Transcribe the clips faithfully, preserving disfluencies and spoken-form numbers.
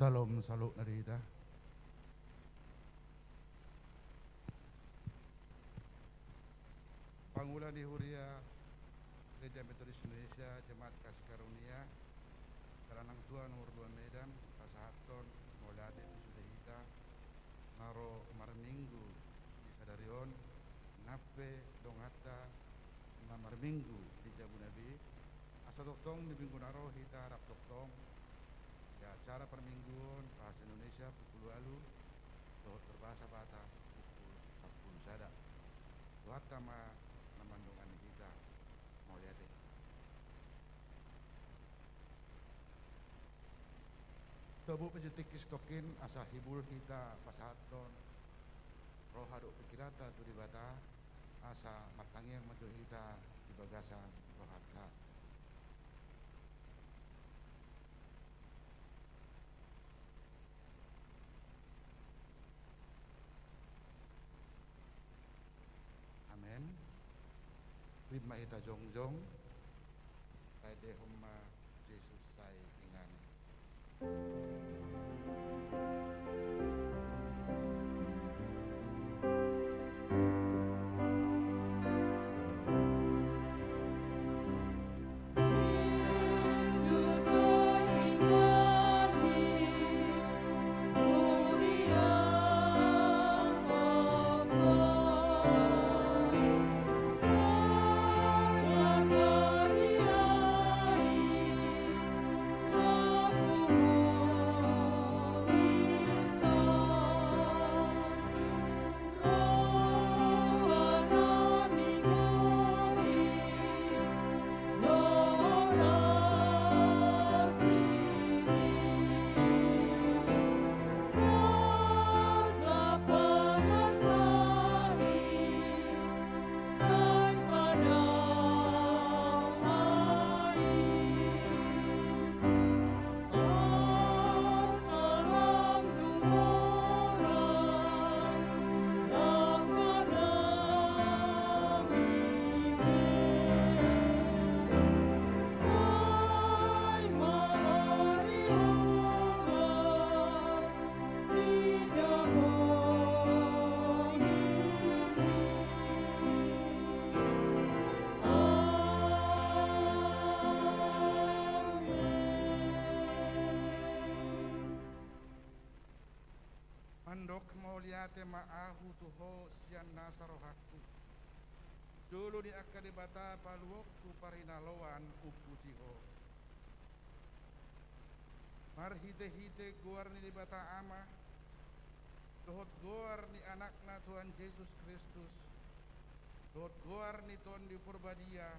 Syalom saluhutna di hita. Pangula ni Huria Gereja Metodis Indonesia Jemaat Kasih Karunia, Dalan Nang Tua nomor dua Medan, pasahathon mauliate tu sude hita na ro marminggu di sadari on, nang pe donganta na marminggu di jabuna be, asa tongtong di minggu na ro hita rap tongtong di acara parmingguon bahasa Indonesia pukul ualu dohot berbahasa Batak pukul sampulu sada. Tuhanta ma na mandongani hita. Mauliate. Tabo pe jo tingki satongkin asa hibul hita pasahathon roha dohot pingkiranta tu Debata, asa martangiang ma jo hita di bagasan rohanta. Amen. Rap ma hita jongjong, taendehon ma Jesus sai inganan. Mandok mauliate ma ahu tu Ho sian nasa rohangku. Jolo ni angka debata paluaonku parhinaloan umpuji Ho. Marhitehite goar ni Debata Ama, dohot goar ni Anakna Tuhan Jesus Kristus, dohot goar ni Tondi Porbadia,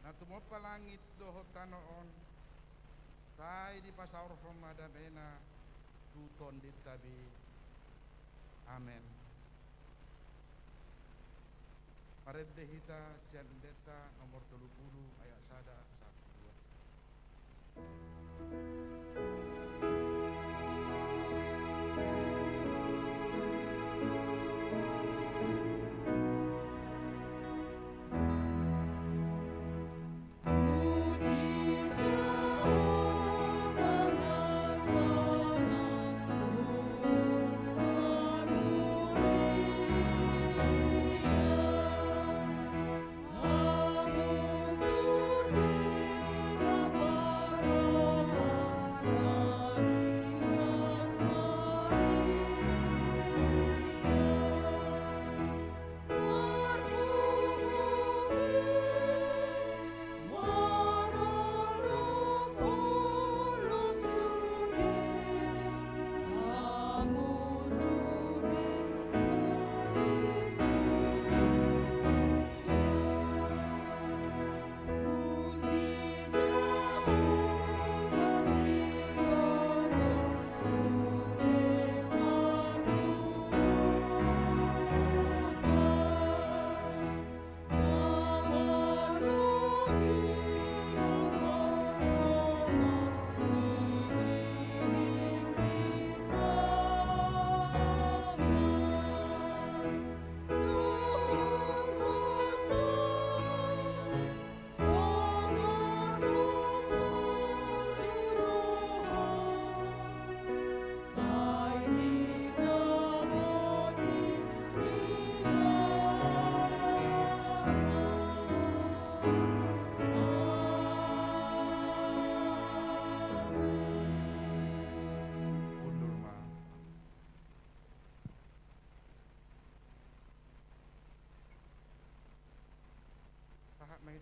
na tumompa langit dohot tano on, sai dipasaorhon ma damena tu tondinta be. Amen. Marende hita sian Endenta nomor tolu pulu ayat sada sahat tu dua.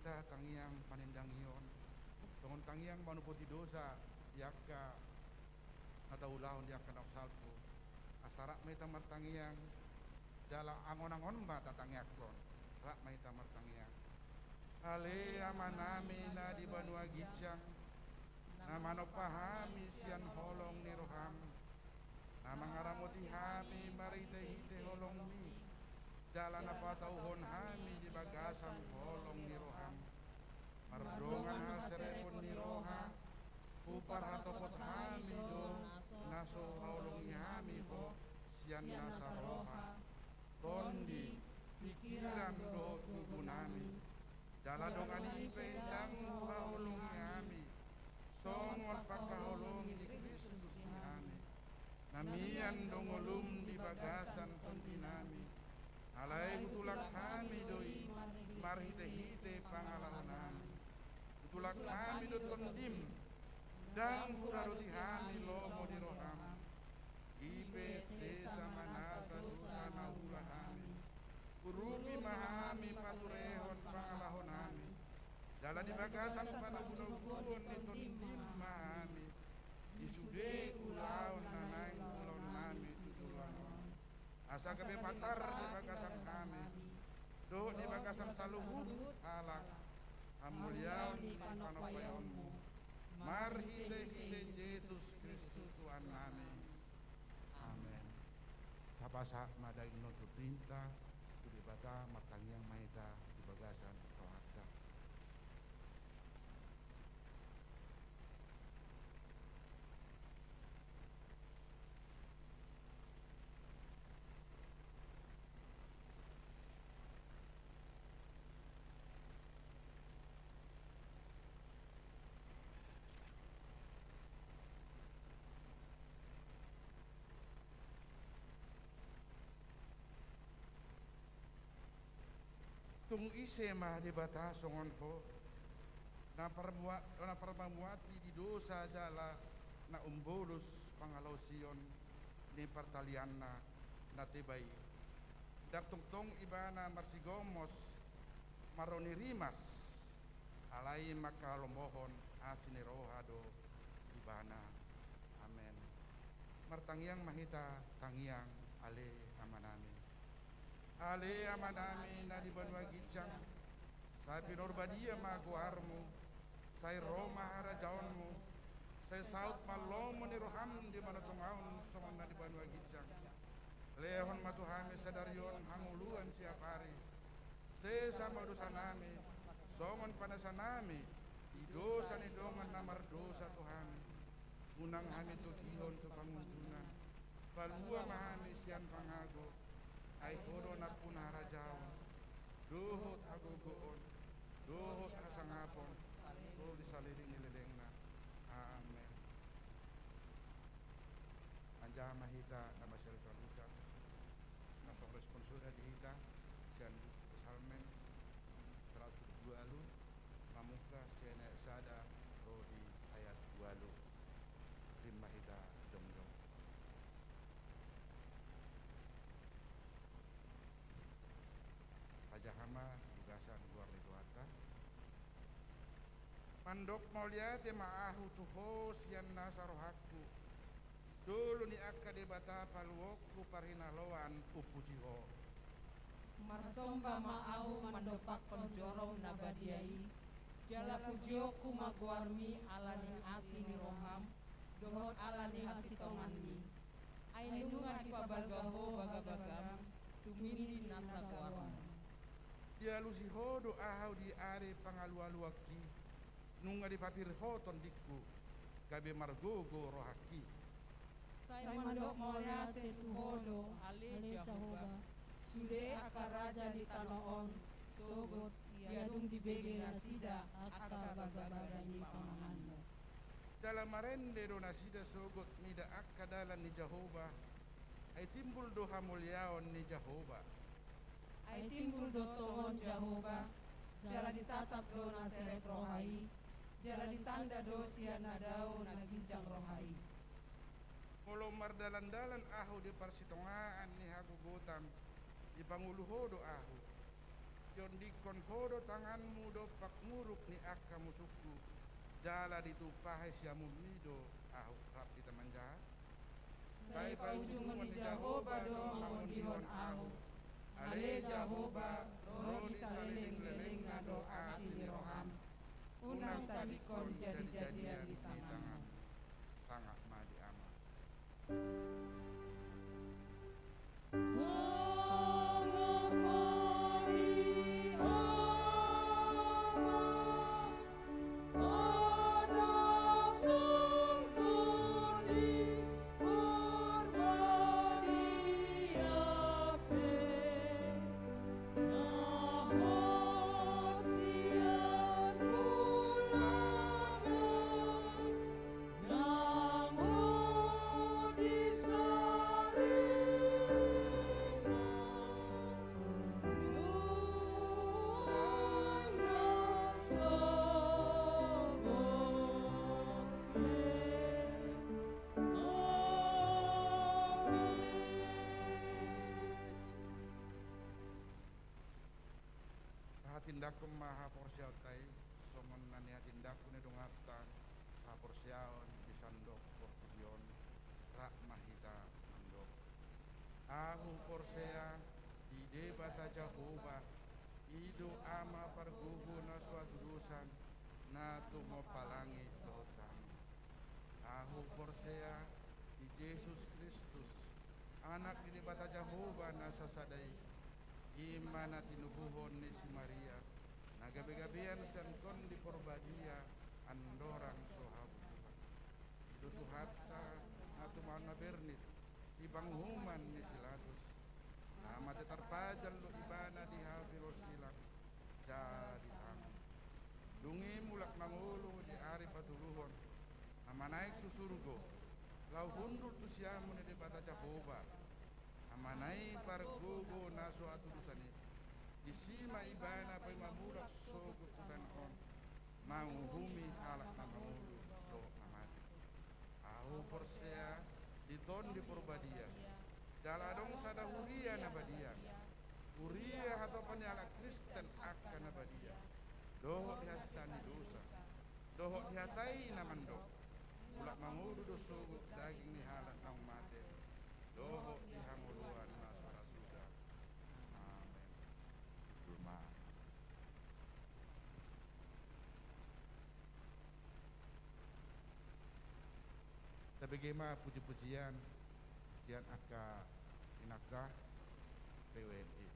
Hita tangiang panendangion, songon tangiang manopoti dosa di angka na taulahon di angka na salpu. Asa rap ma hita martangiang, jala angon-angon ma tatangiangkon. Rap ma hita martangiang. Ale Amanami na di banua ginjang, na manompa hami sian holong ni roham, na mangaramoti hami marhite-hite holongmi, jala na patauhon hami di bagasan holong ni roham. Mardongan haserepon ni roha, huparhatopot hami do na so haholongi hami ho sian nasa roha, tondi, pikiran dohot gugunami. Jala dongan i pe ndang huhaholongi hami songon pangkaholongi ni Kristus di hami, na mian do ngolum di bagasan tondinami. Alai hutulak hami do i marhite-hite pangalahonami. Hutulak hami do tondim, ndang huradoti hami lomo di roham. I pe sesa ma nasa dosa na huula hami. Urupi ma hami paturehon pangalahonami. Jala di bagasan panogunoguon ni tondim ma hami. Di sude ulaon na naeng ulaonnami tu joloan on. Asa gabe patar di bagasan hami dohot di bagasan saluhut halak, hamuliaon ni panompaonmu, marhite-hite Jesus Kristus Tuhannami. Amen. Tapasahat ma daging dohot tondi nami tu Debata, martangiang ma hita di bagasan rohanta. Tung ise ma Debata songon Ho, na parmua-, na parmamuati di dosa jala na umbolus pangalaosion ni partalianna na teba i? Ndang tongtong Ibana marsigomos, marro ni rimas, alai mangkalomohon asi ni roha do Ibana. Amen. Martangiang ma hita tangiang, Ale Amanami. Ale Amanami na di banua ginjang, sai pinarbadia ma goarmu, sai ro ma harajaonmu, sai saut ma lomo ni roham di banua tonga on songon na di banua ginjang. Lehon ma tu hami sadari on hangoluan siapari. Sesa ma dosanami, songon panesanami di dosa ni dongan na mardosa tu hami. Unang hami togihon tu pangunjunan. Palua ma hami sian pangago, ai Ho do nampuna harajaon, dohot hagogoon, dohot hasangapon, ro di saleleng ni lelengna. Amen. Manjaha ma hita na marsialusalusan, na so responsura di hita, sian buku Psalmen seratus dua puluh, mamungka sian ayat sada ro di ayat dua puluh. Rim ma hita jongjong. Pajaha ma di bagasan goar ni Tuhanta. Mandok mauliate ma ahu tu Ho sian nasa rohangku. Jolo ni angka debata paluaonku parhinaloan umpuji Ho. Marsomba ma ahu mandompakkon jorom na badia i, jala pujionku ma goarmi ala ni asi ni roham, dohot ala ni hasitonganmi. Ai nunga dipabalga Ho bagabagam, tumindi nasa goarmu. Dialusi Ho do ahu di ari pangalualuanki, nunga dipapir Ho tondingku, gabe margogo rohangki. Sai mandok mauliate tu Ho do, ale Jahowa, sude angka raja ni tano on, sogot ia dung dibege nasida angka bagabaga ni pamanganna. Jala marende do nasida sogot mida angka dalan ni Jahowa, ai timbul do hamuliaon ni Jahowa. Ai timbul do tongon Jahowa, jala ditatap do na serep roha i, jala ditanda do sian na dao na ginjang roha i. Molo mardalandalan ahu di parsitongaan ni hagogotan, dipangolu Ho do ahu. Iondikkon Ho do tanganmu dompak muruk ni angka musungku, jala ditumpahi siamunmi do ahu rap hita manjaha. Sai paujungon ni Jahowa do mangondihon ahu. Ale Jahowa, ro di saleleng-lelengna do asi ni roham. Unang tadingkon jadi-jadian ni tanganmu. Sangap ma di Ama. Tahatindangkon ma haporseaonta i, songon na nihatindangkon ni donganna, haporseaon di sandok portibi on, rap ma hita mandok. Ahu porsea di Debata Jahowa, i do Ama pargogo na so atudosan, na tumompa langit dohot tano. Ahu porsea di Jesus Kristus, Anak ni Debata Jahowa na sasada i, i ma na tinubuhon ni si Maria, na gabe-gabean sian Tondi Porbadia, andorang so habujuan. I do Tuhanta, na tumaon na bernit di panguhuman ni si Pilatus, na mate tarpajal do Ibana di hatirossilang, jala ditanggung. Dung i mulak mangolu di ari patoluhon, na manaek tu surgo, laho hundul tu siamun ni Debata Jahowa, Amana i pargogo na so atudosan i. Disi ma Ibana paima mulak sogot tu tano on, manguhumi halak na mangolu dohot na mate. Ahu porsea di Tondi Porbadia, jala adong sada huria na badia, huria hatopan ni halak Kristen angka na badia, dohot di hasesaan ni dosa, dohot di hata i na mandok: Mulak mangolu do sogot daging ni halak naung mate, dohot di hangoluan na so ra suda. Amen. Jumpa. Tabege ma puji-pujian sian angka inanta P W N I.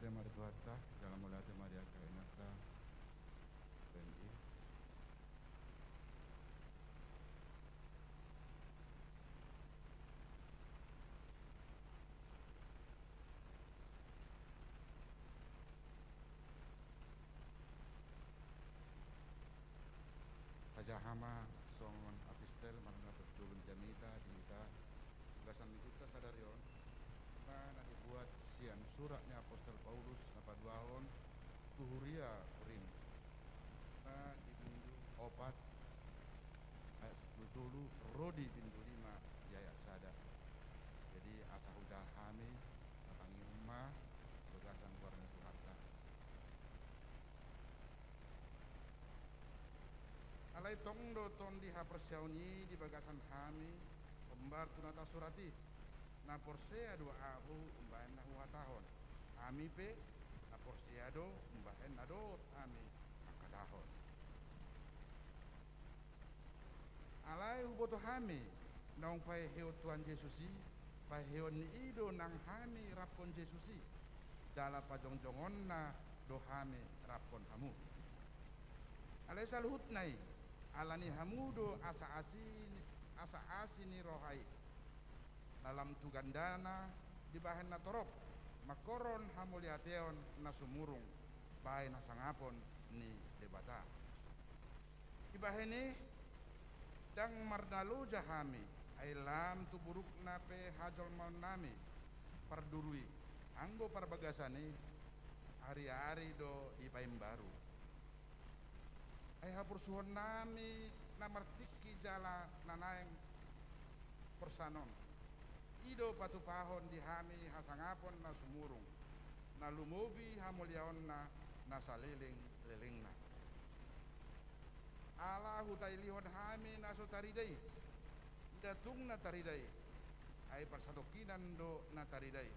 Ate ma di Tuhanta, jala mauliate ma di angka inanta, P M I. Tajaha ma songon epistel manang na parjolo ni jamita di hita, bagasan minggunta sadari on, ima na dibuat sian surat ni apostel Paulus na paduahon tu huria Korint. Ima di bindu opat ayat sampulu tolu ro di bindu lima di ayat sada. Jadi asa hujaha hami, na tangihon ma bagasan goar ni Tuhanta. Alai tong do tondi haporseaon i di bagasan hami, hombar tu na tarsurat i. Na porsea do ahu umbahen na huhatahon. Hami pe na porsea do umbahen na dohot hami mangkatahon. Alai huboto hami, naung paheheon Tuhan Jesus i, paheheon ni i do nang hami raphon Jesus i, jala pajongjongonna do hami raphon hamu. Alai saluhutna i, ala ni hamu do asa asi, asa asi ni roha i, na lam tu gandana dibahen na torop, mangkorhon hamauliateon na sumurung, bahen hasangapon ni Debata. Dibahen i, ndang marnaloja hami, ai lam tu burukna pe hajolmaonnami, parduru i, anggo parbagasan i, ari-ari do dipaimbaru. Ai haporsuhonnami na martingki jala na naeng porsan on, i do patupahon di hami hasangapon na sumurung, na lumobi hamauliaonna na saleleng-lelengna. Ala hutailihon hami na so tarida i, nda tung na tarida i, ai parsatongkinan do na tarida i,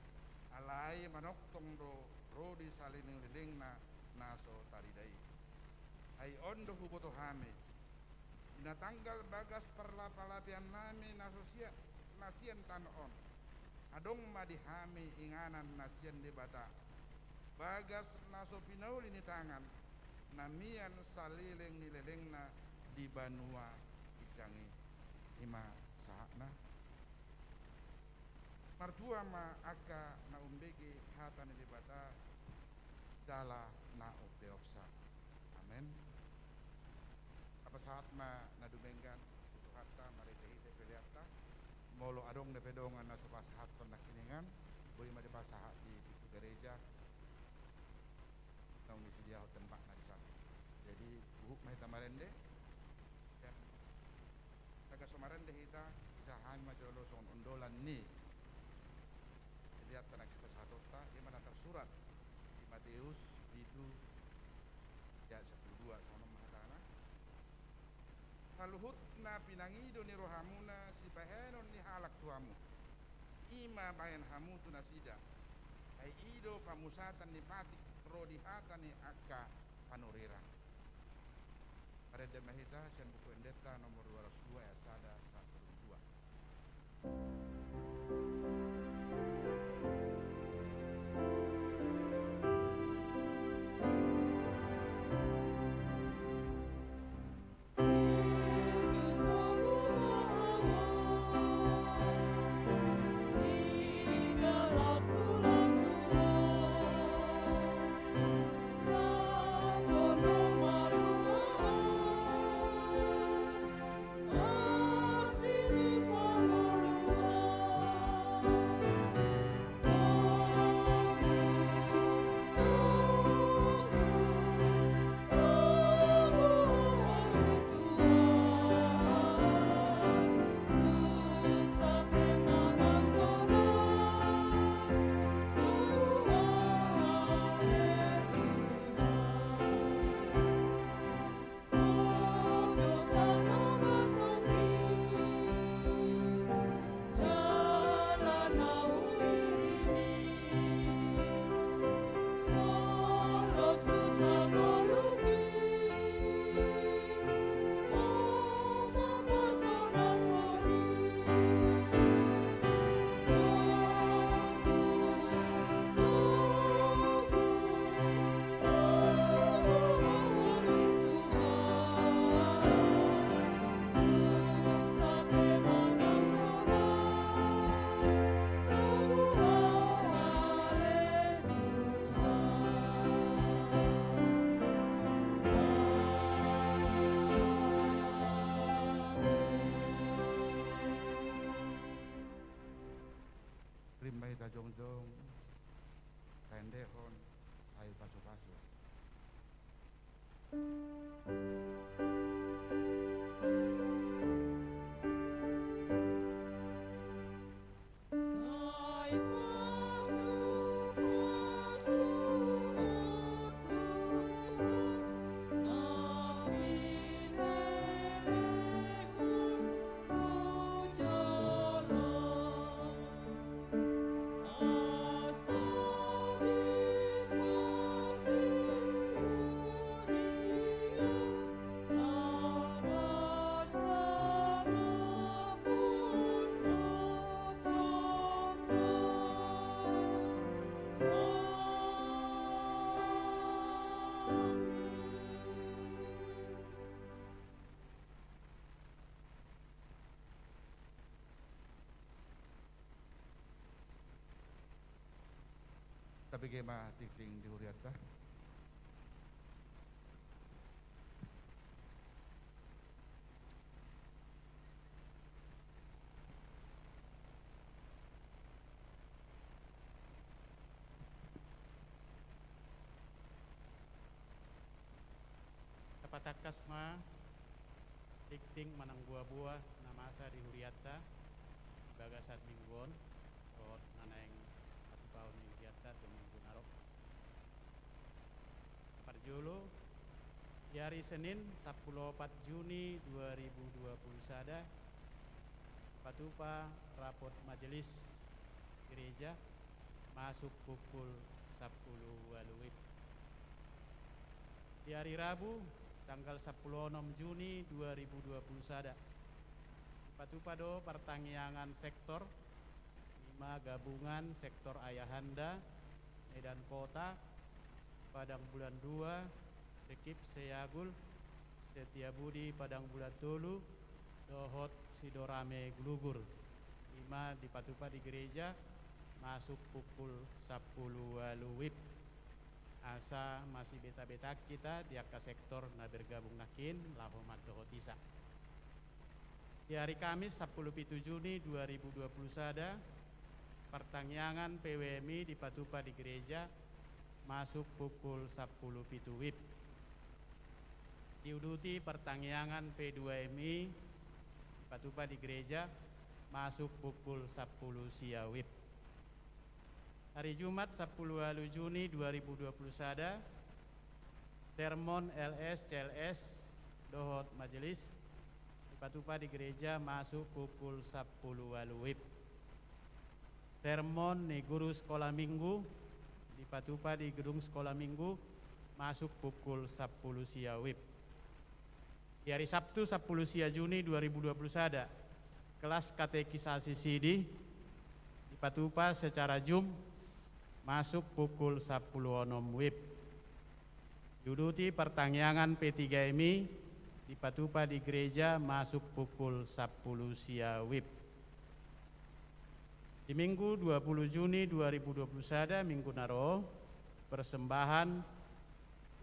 alai manongtong do ro di saleleng-lelengna na so tarida i. Ai on do huboto hami, di na tanggal bagas parlapalapiannami na so sia-, na sian tano on, adong ma di hami inganan na sian Debata, bagas na so pinauli ni tangan, na mian saleleng ni lelengna di banua ginjang i. Ima sahatna. Martua ma angka na umbege hata ni Debata, jala na umpeopsa. Amen. Pasahat ma na dumenggan tu Tuhanta marhite-hite peleanta. Molo adong dope dongan na so pasahathon nangkiningan, boi ma dipasahat di pintu gareja. Naung disediahon tempat na di sana. Jadi, huhut ma hita marende. Dan taga so marende hita, hujaha hami ma jolo songon ondolan ni peleanta na sipasahatonta, ima na tarsurat di Mateus pitu ayat sampulu dua, songon on ma hatana. Saluhut na pinangido ni rohamuna sibahenon ni halak tu hamu, i ma bahen hamu tu nasida, ai i do pamusatan ni patik ro di hata ni angka panurirang. Marende ma hita sian Buku Endenta nomor dua ratus dua ayat sada sahat tu dua. Jongjong taendehon sai pasupasu. Tabege ma tingting di hurianta. Tapatangkas ma tingting manang boaboa na masa di hurianta di bagasan minggu on, dohot na naeng patupahon ni hurianta tu minggu na ro. Parjolo, di ari Senin, sampulu opat Juni dua ribu dua pulu sada, dipatupa rapot majelis gereja masuk pukul sampulu ualu WIB. Di ari Rabu, tanggal sampulu onom Juni dua ribu dua pulu sada, dipatupa do partangiangan sektor, i ma gabungan sektor Ayahanda, Medan Kota, Padang Bulan Dua, Sekip, Seagul, Setiabudi, Padang Bulan Tolu, dohot Sidorame Gulugur. I ma dipatupa di gereja masuk pukul sampulu ualu WIB. Asa masibeta-betaan hita di angka sektor na bergabung nangkin laho mandohoti sa. Di ari Kamis, sampulu pitu Juni dua ribu dua pulu sada, partangiangan P W M I dipatupa di gereja masuk pukul sampulu pitu WIB. Diuduti partangiangan P dua M I dipatupa di gereja masuk pukul sampulu sia WIB. Ari Jumat, sampulu ualu Juni dua ribu dua pulu sada, sermon L S, C L S, dohot majelis dipatupa di gereja masuk pukul sampulu ualu WIB. Sermon ni guru sekolah minggu dipatupa di gedung sekolah minggu masuk pukul sampulu sia WIB. Di ari Sabtu, sampulu sia Juni dua ribu dua pulu sada, kelas katekisasi sidi dipatupa secara Zoom masuk pukul sampulu onom WIB. Diuduti partangiangan P tiga M I dipatupa di gereja masuk pukul sampulu sia WIB. Di Minggu dua pulu Juni dua ribu dua pulu sada, Minggu na ro, persembahan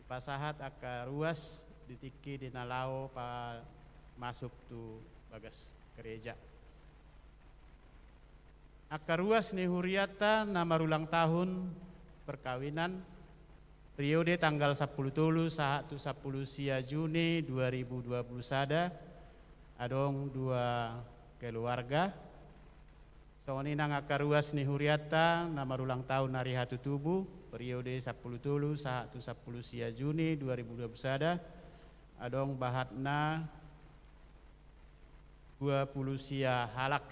dipasahat angka ruas di tingki di na laho pa-, masuk tu bagas gereja. Angka ruas ni hurianta na marulang tahun perkawinan, periode tanggal sampulu tolu sahat tu sampulu sia Juni dua ribu dua pulu sada, adong dua keluarga. Songon i nang angka ruas ni hurianta na marulang tahun ari hatutubu, periode sampulu tolu sahat tu sampulu sia Juni dua ribu dua pulu sada, adong bahatna dua pulu sia halak.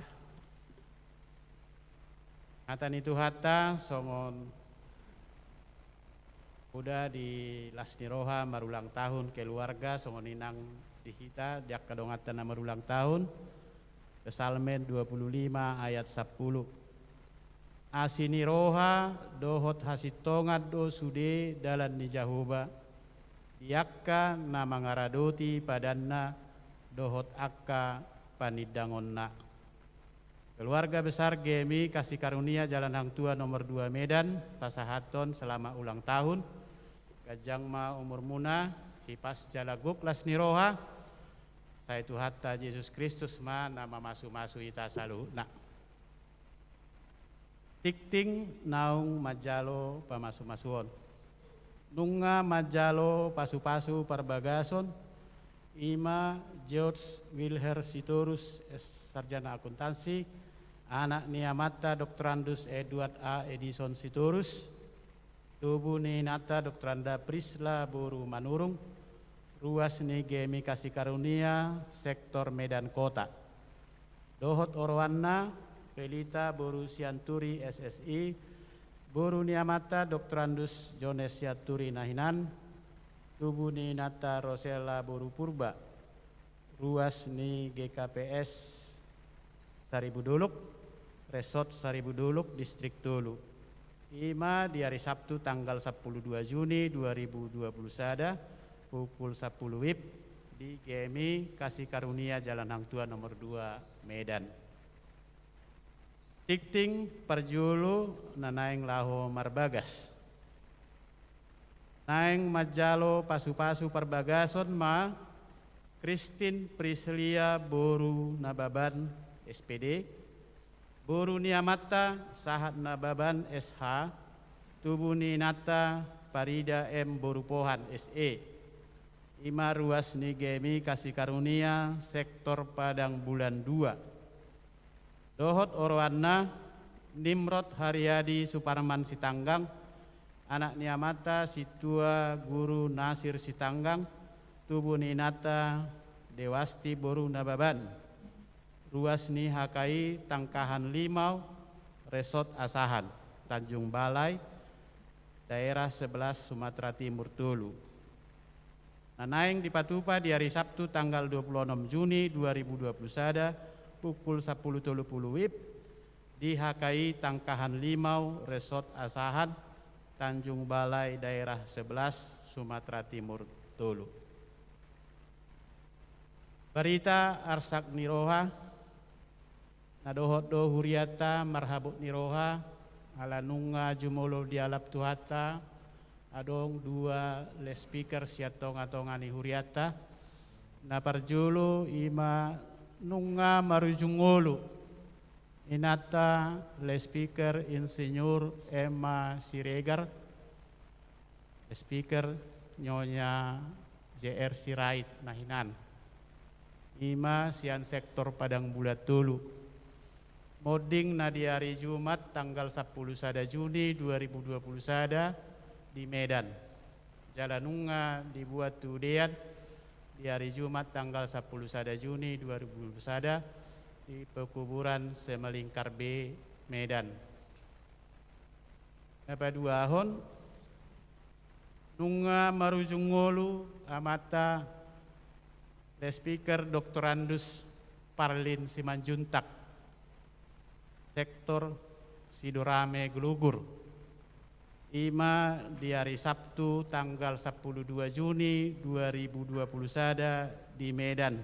Hata ni Tuhanta songon poda di las ni roha marulang tahun keluarga, songon i nang di hita di angka donganta na marulang tahun. Psalmen dua pulu lima ayat sampulu. Asi ni roha dohot hasintongan do sude dalan ni Jahowa, di angka na mangaradoti padanna dohot angka panindangonna. Keluarga besar G M I Kasih Karunia Jalan Hang Tuah nomor dua Medan, pasahathon selamat ulang tahun. Ganjang ma umurmuna, hipas jala gok las ni roha. Sai Tuhanta Jesus Kristus ma na mamasu-masu hita saluhutna. Tingting naung manjalo pamasumasuon. Nunga manjalo pasupasu parbagason, i ma George Wilher Sitorus, S Sarjana Akuntansi, anak ni amanta Doktorandus Edward A Edison Sitorus, tubu ni inanta Doktoranda Prisla boru Manurung, ruas ni GMI Kasih Karunia, sektor Medan Kota. Dohot oroanna, Pelita boru Sianturi, S Si, boru ni amanta Doktorandus Jones Sianturi na hinan, tubu ni inanta Rosella boru Purba, ruas ni G K P S Saribu Dolok, Resort Saribu Dolok, Distrik Tolu. I ma di hari Sabtu tanggal sampulu dua Juni dua ribu dua puluh sada, pukul sampulu WIB, di GMI Kasih Karunia Jalan Hang Tuah nomor dua, Medan. Tingting parjolo na naeng laho marbagas. Naeng manjalo pasupasu parbagason ma Christine Prislia boru Nababan, S Pd, boru ni amanta Sahat Nababan, S H, tubu ni inanta Parida M boru Pohan, S E. I ma ruas ni GMI Kasih Karunia, sektor Padang Bulan dua. Dohot oroanna, Nimrod Haryadi Suparman Sitanggang, anak ni amanta Sintua Guru Nasir Sitanggang, tubu ni inanta Dewasti boru Nababan, ruas ni H K I Tangkahan Limau, Resort Asahan, Tanjung Balai, daerah sebelas, Sumatera Timur Tolu. Na naeng dipatupa di hari Sabtu tanggal dua puluh onom Juni dua ribu dua puluh sada, pukul sampulu tolu pulu WIB, di H K I Tangkahan Limau, Resort Asahan, Tanjung Balai, daerah sebelas, Sumatera Timur Tolu. Barita arsak ni roha. Na dohot do hurianta marhabot ni roha, ala nunga jumolo dialap Tuhanta, adong dua loudspeaker sian tongatonga ni hurianta. Na parjolo i ma nunga marujung ngolu inanta loudspeaker Insinyur Emma Siregar, speaker Nyonya J R Sirait na hinan. I ma sian sektor Padang Bulan Tolu. Monding na di hari Jumat tanggal sampulu sada Juni dua ribu dua puluh sada di Medan. Jala nunga dibuat tu udean di hari Jumat tanggal sampulu sada Juni dua ribu dua puluh sada di pekuburan Semelingkar B, Medan. Na paduahon, nunga marujung ngolu amanta loudspeaker Doktorandus Parlin Simanjuntak, sektor Sidorame Glugur. I ma di hari Sabtu tanggal sampulu dua Juni dua ribu dua puluh sada di Medan,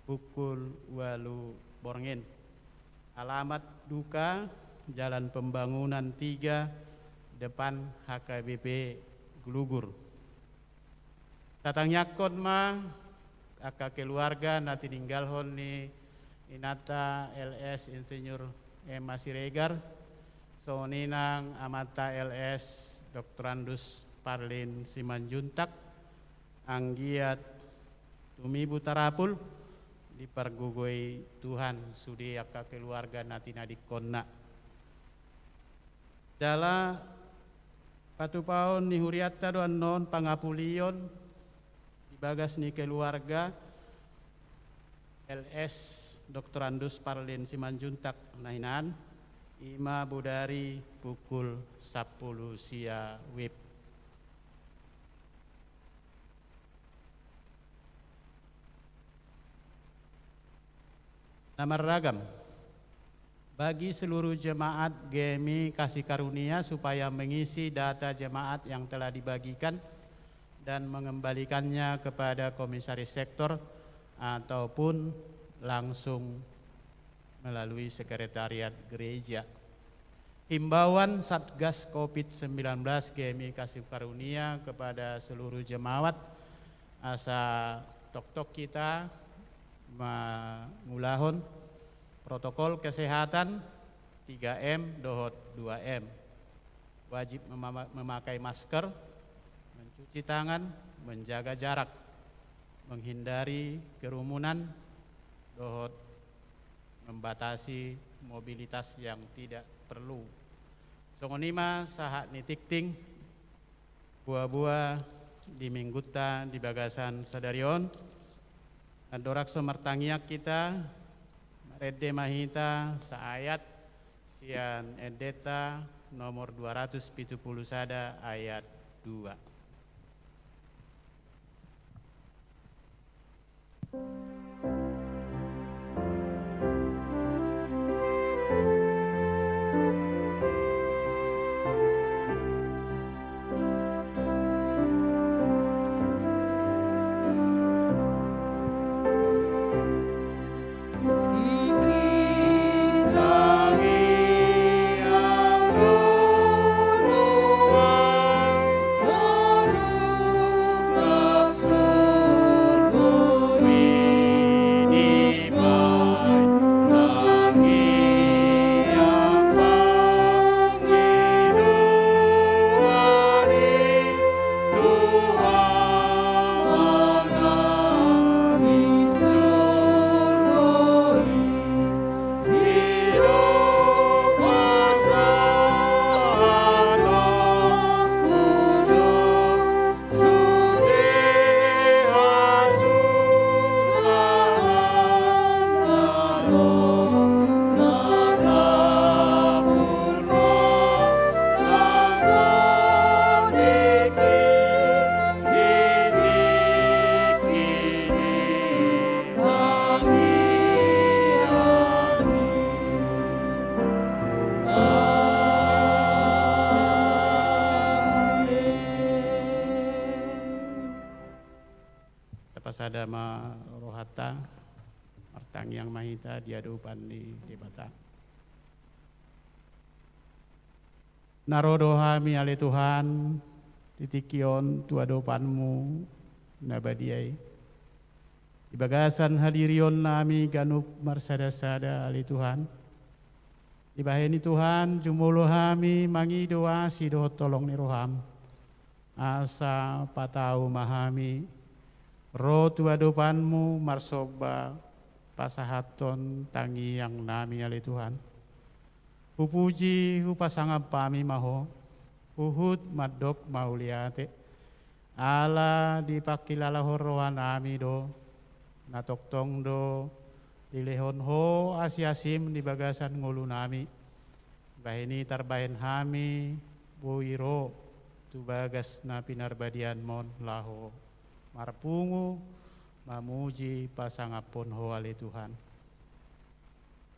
pukul ualu borngin. Alamat duka, Jalan Pembangunan tiga, depan H K B P Glugur. Tatangiangkon ma angka keluarga na tininggalhon ni inanta L S Insinyur Emma Siregar, songon i nang amanta L S Doktorandus Parlin Simanjuntak, anggiat tumibu tarapul, dipargogoi Tuhan sude angka keluarga na tinadingkonna. Jala patupaon ni hurianta do annon pangapulion di bagas ni keluarga L S Doktorandus Parlin Simanjuntak na hinan, i ma bodari pukul sampulu sia WIB. Na marragam. Bagi seluruh jemaat GMI Kasih Karunia supaya mengisi data jemaat yang telah dibagikan dan mengembalikannya kepada komisaris sektor ataupun langsung melalui sekretariat gereja. Himbauan Satgas covid sembilan belas GMI Kasih Karunia kepada seluruh jemaat, asa toktok hita mangulahon protokol kesehatan, tiga M dohot dua M. Wajib mema-, memakai masker, mencuci tangan, menjaga jarak, menghindari kerumunan, dohot membatasi mobilitas yang tidak perlu. Songon i ma sahat ni tingting, boa-boa di Minggunta di bagasan sadari on. Andorang so martangiang hita, marende ma hita saayat sian endenta nomor dua ratus pitu pulu sada ayat dua. Tapasada ma rohanta, martangiang ma hita di adopan ni Debata. Na ro do hami, ale Tuhan, di tingki on tu adopan-Mu na badia i. Di bagasan hadirionnami ganup marsada-sada, ale Tuhan, dibahen i, Tuhan, jumolo hami mangido asi dohot holong ni roham. Asa patau ma hami ro tu adopan-Mu marsomba pasahathon tangiangnami, ale Tuhan. Hupuji, hupasangap hami ma Ho, huhut mandok mauliate. Ala dipangkilalahon rohanami do, na tongtong do dilehon Ho asi-asim di bagasan ngolunami. Bahen i tarbahen hami boi ro tu bagas na pinarbadiaonMon laho marpungu, mamuji, pasangaphon Ho, ale Tuhan.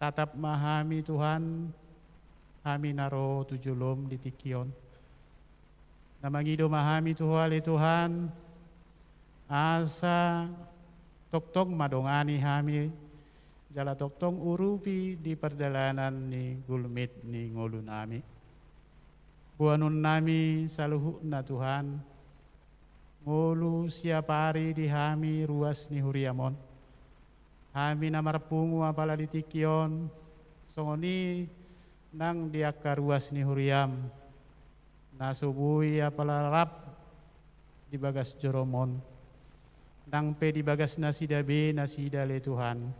Tatap ma hami, Tuhan, hami na ro tu jolom di tingki on. Na mangido ma hami tu Ho, ale Tuhan, asa tongtong ma dongani hami, jala tongtong urupi di pardalanan ni gulmit ni ngolunami. Boanonnami saluhutna, Tuhan, ngolu siapari di hami ruas ni huriaM on. Hami na marpungu apala di tingki on, songon i nang di angka ruas ni huriaM na so boi apala rap di bagas joroM on, nang pe di bagas nasida be nasida, ale Tuhan.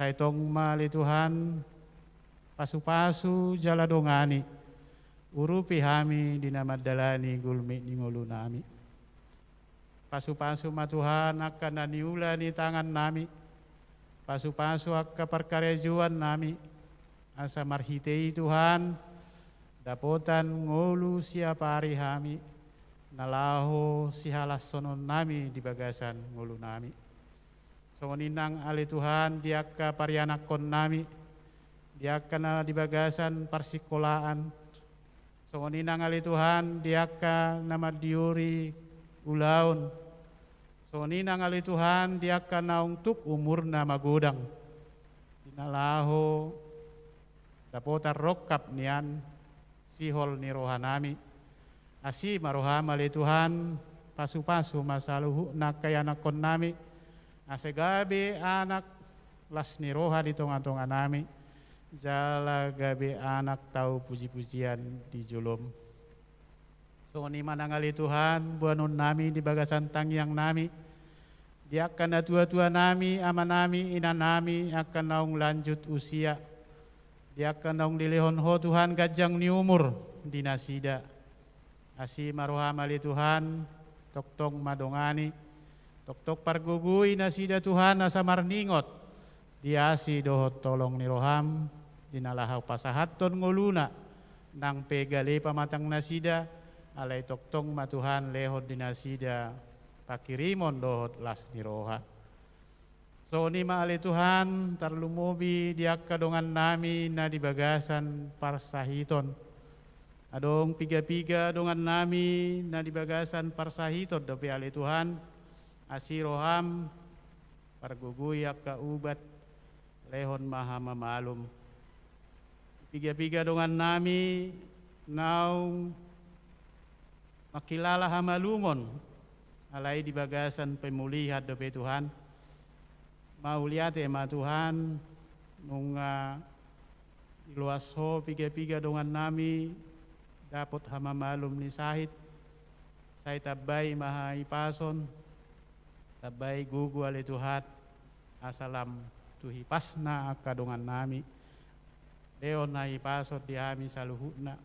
Sai tong ma, ale Tuhan, pasu-pasu jala dongani, urupi hami di na mandalani gulmit ni ngolunami. Pasu-pasu ma, Tuhan, angka na niula ni tangannami. Pasu-pasu angka parkarejoannami. Asa marhite i, Tuhan, dapotan ngolu siapari hami, na laho sihalashononnami di bagasan ngolunami. Songon i nang, ale Tuhan, di angka parianakkonnami, di angka na di bagasan parsikolaan. Songon i nang, ale Tuhan, di angka na mandiori ulaon. Songon i nang, ale Tuhan, di angka naung tuk umurna magodang, di na laho dapotan rongkap nian sihol ni rohanami. Asi ma rohaM, ale Tuhan, pasu-pasu ma saluhutna angka ianakkonnami, asa gabe anak las ni roha di tonga-tonganami, jala gabe anak tau puji-pujian di jolom. Songon i ma nang ale Tuhan, boanonnami di bagasan tangiangnami, di angka natua-tuanami, amanami, inanami, angka naung lanjut usia, di angka naung dilehon Ho Tuhan ganjang ni umur di nasida. Asi ma roham ale Tuhan, tongtong ma dongani, tongtong pargogoi nasida Tuhan asa marningot di asi dohot holong ni roham, di na laho pasahathon ngoluna, nang pe gale pamatang nasida, alai tongtong ma Tuhan lehon di nasida panghirimon dohot las ni roha. Songon i ma ale Tuhan, tarlumobi di angka dongannami na di bagasan parsahiton. Adong piga-piga dongannami na di bagasan parsahiton dope ale Tuhan, asi roham, pargogoi angka ubat, lehon ma hamamalum. Piga-piga dongannami naung mangkilala hamalumon, alai di bagasan pemulihan dope Tuhan. Mauliate ma Tuhan, nunga diloas Ho piga-piga dongannami dapot hamamalum ni sahit, sai tambai ma hahipason, tambai gogo ale Tuhan, asa lam tu hipasna angka dongannami, lehon hahipason di hami saluhutna.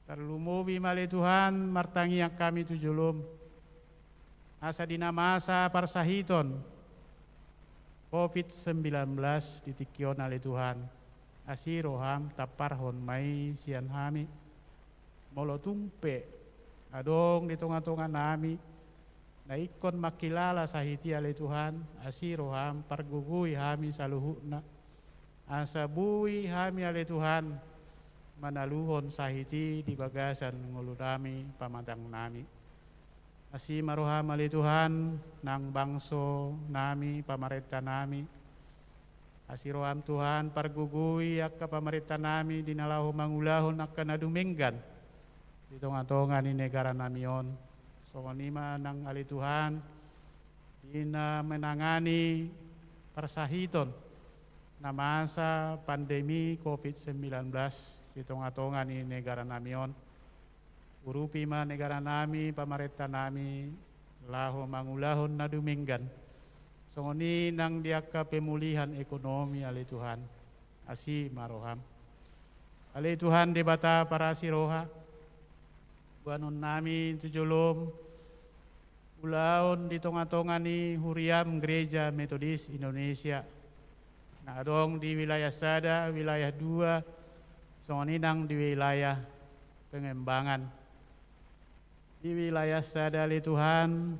Tarlumobi ma ale Tuhan, martangiang hami tu jolom, asa di na masa parsahiton covid sembilan belas di tingki on ale Tuhan, asi roham tamparhon ma i sian hami. Molo tung pe adong di tonga-tonganami na ingkon mangkilala sahit i ale Tuhan, asi roham pargogoi hami saluhutna, asa boi hami ale Tuhan manaluhon sahit i di bagasan ngolunami pamatangnami. Asi ma roham ale Tuhan, nang bangsonami, pamarentanami. Asi roham Tuhan, pargogoi angka pamarentanami di na laho mangulahon angka na dumenggan di tonga-tonga ni negaranami on. Songon i ma nang ale Tuhan, di na menangani parsahiton na masa pandemi covid sembilan belas di tonga-tonga ni negaranami on. Urupi ma negaranami, pamarentanami, laho mangulahon na dumenggan. Songon i nang di angka pemulihan ekonomi ale Tuhan. Asi ma roham. Ale Tuhan Debata parasi roha, boanonnami tu jolom, ulaon di tonga-tonga ni huriam Gereja Metodis Indonesia, na adong di wilayah sada, wilayah dua, songon i nang di wilayah pengembangan. Di wilayah sada ale Tuhan,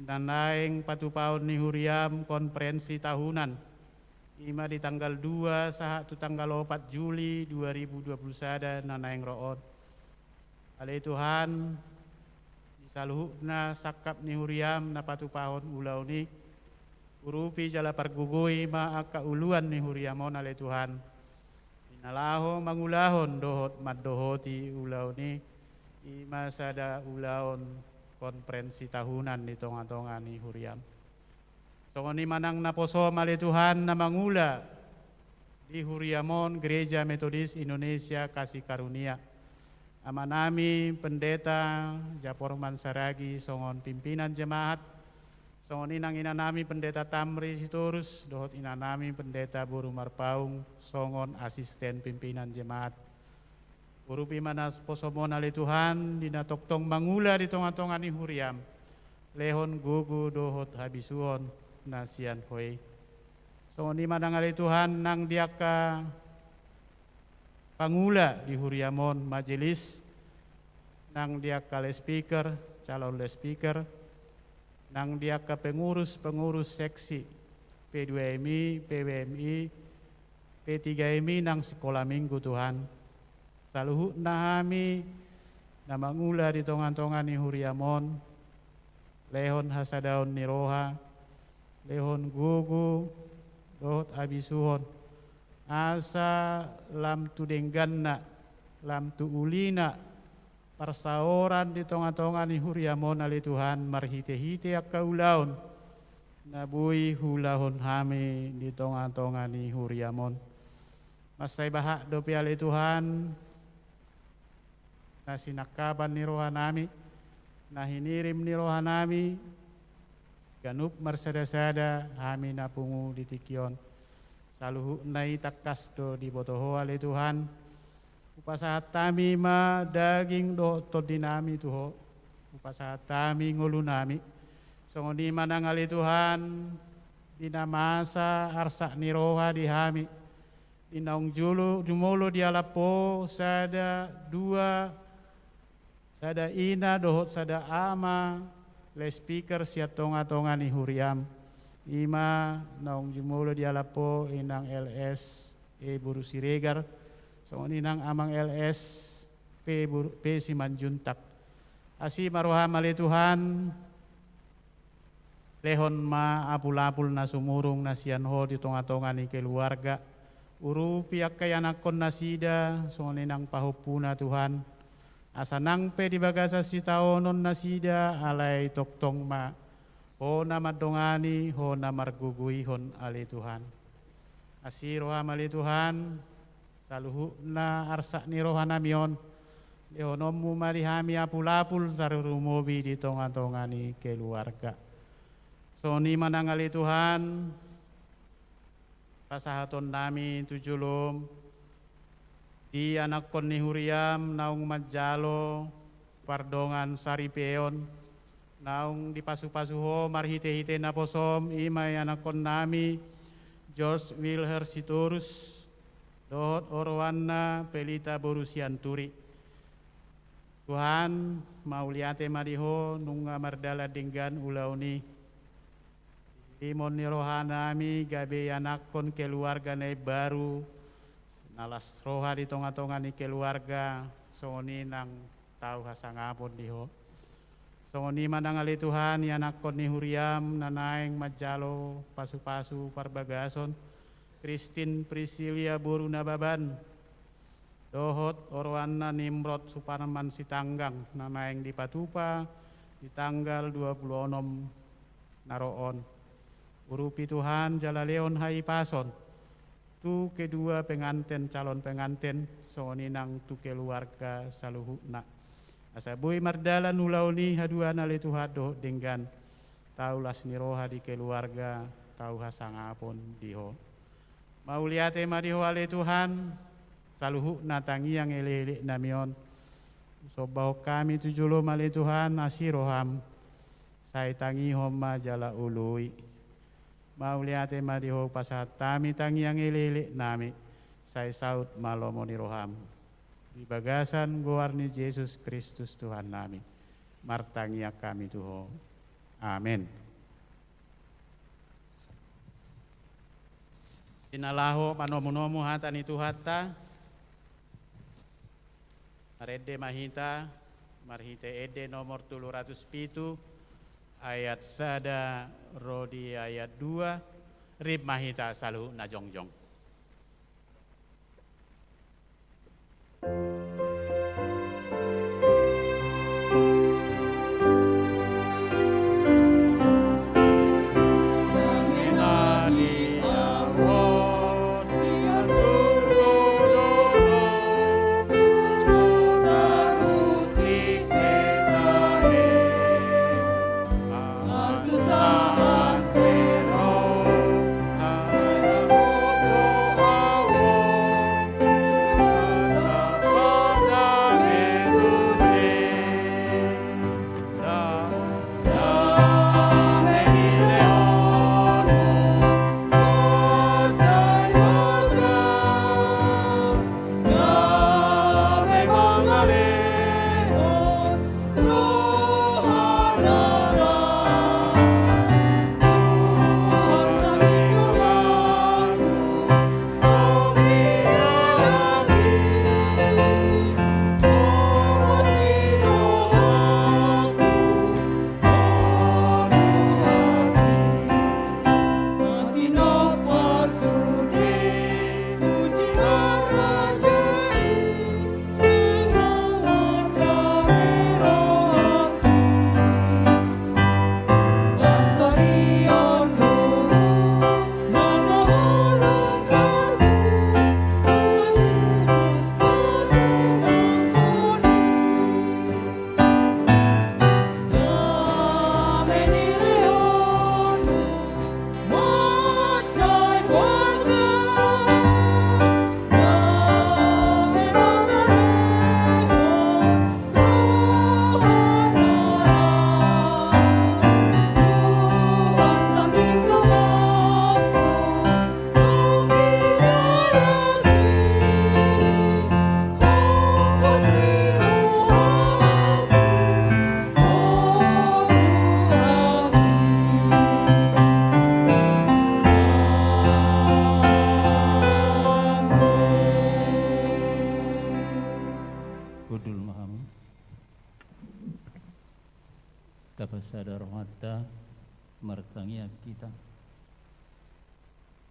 na naeng patupaon ni huriam konferensi tahunan, i ma di tanggal dua sahat tu tanggal opat Juli dua ribu dua puluh sada na naeng ro on. Ale Tuhan, di saluhutna sangkap ni huriam na patupahon ulaon i, urupi jala pargogoi ma angka uluan ni huriam on ale Tuhan. Di na laho mangulahon dohot mandohoti ulaon i, i ma sada ulaon konferensi tahunan di tonga-tonga ni huriam. Songon i ma nang naposom ale Tuhan na mangula di huriam on Gereja Metodis Indonesia Kasih Karunia. Amanami Pendeta Japorman Saragi songon pimpinan jemaat. Songon i nang inanami Pendeta Tamri Sitorus, dohot inanami Pendeta Boru Marpaung, songon asisten pimpinan jemaat. Urupi ma naposom on ale Tuhan, di na tongtong mangula di tonga-tonga ni huriam. Lehon gogo dohot habisuhon na sian Ho i. Songon i ma nang ale Tuhan, nang di angka pangula di huriam on majelis, nang di angka loudspeaker, calon loudspeaker, nang di angka pengurus-pengurus seksi, P dua M I, P W M I, P tiga M I nang sikola minggu Tuhan. Saluhutna hami na mangula di tonga-tonga ni huriam on, lehon hasadaon ni roha, lehon gogo, dohot habisuhon, asa lam tu dengganna, lam tu ulina, parsaoran di tonga-tonga ni huriam on ale Tuhan, marhite-hite angka ulaon na boi huulahon hami di tonga-tonga ni huriam on. Mansai bahat dope ale Tuhan, na sinangkapan ni rohanami, na hinirim ni rohanami, ganup marsada-sada hami na pungu di tingki on. Saluhutna i tangkas do diboto Ho ale Tuhan. Hupasahat hami ma daging dohot tondinami tu Ho. Hupasahat hami ngolunami. Songon i ma nang ale Tuhan, di na masa arsak ni roha di hami, di naung jolo jumolo dialap Ho sada dua, sada ina dohot sada ama, loudspeaker sian tonga-tonga ni huriam. I ma naung jumolo dialap Ho inang L S E boru Siregar, songon i nang amang L S P boru, P Simanjuntak. Asi ma roham ale Tuhan, lehon ma apul-apul na sumurung na sian Ho di tonga-tonga ni keluarga. Urupi angka ianakkon nasida, songon i nang pahompuna Tuhan. Asa nang pe di bagasan sitaonon nasida, alai tongtong ma Ho na mandongani, Ho na margogoihon ale Tuhan. Asi roham ale Tuhan, saluhutna arsak ni rohanami on, lehononmu ma di hami apul-apul tarurumobi di tonga-tonga ni keluarga. Songon i ma nang ale Tuhan, pasahatonnami tu jolom, di anakkon ni huriam naung manjalo pardongan saripeon, naung dipasu-pasu Ho marhite-hite naposom, i ma ianakkonnami George Wilher Sitorus dohot oroanna Pelita boru Sianturi. Tuhan, mauliate ma di Ho nunga mardalan denggan ulaon i. Sihirimon ni rohanami gabe ianakkon keluarga na imbaru, na las roha di tonga-tonga ni keluarga, songon i nang tau hasangapon di Ho. Songon i ma nang ale Tuhan, ianakkon ni huriam na naeng manjalo pasu-pasu parbagason, Kristin Prisilia boru Nababan, dohot oroanna Nimrod Suparman Sitanggang na naeng dipatupa di tanggal dua pulu onom na ro on. Urupi Tuhan jala lehon hahipason tu kedua penganten, calon penganten, songon i nang tu keluarga saluhutna. Asa boi mardalan ulaon i haduan ale Tuhan dohot denggan. Tau las ni roha di keluarga, tau hasangapon di Ho. Mauliate ma di Ho ale Tuhan, saluhutna tangiang elek-eleknami on. Husombahon hami tu jolom ale Tuhan, asi roham. Sai tangihon ma jala oloi. Mauliate ma di Ho, pasahat hami tangiang elek-eleknami, sai saut ma lomo ni roham. Di bagasan goar ni Jesus Kristus Tuhannami, martangiang hami tu Ho. Amen. Di na laho manomu-nomu hata ni Tuhanta, marende ma hita marhite ende nomor tolu ratus pitu, ayat sada ro di ayat dua, rap ma hita saluhutna jongjong.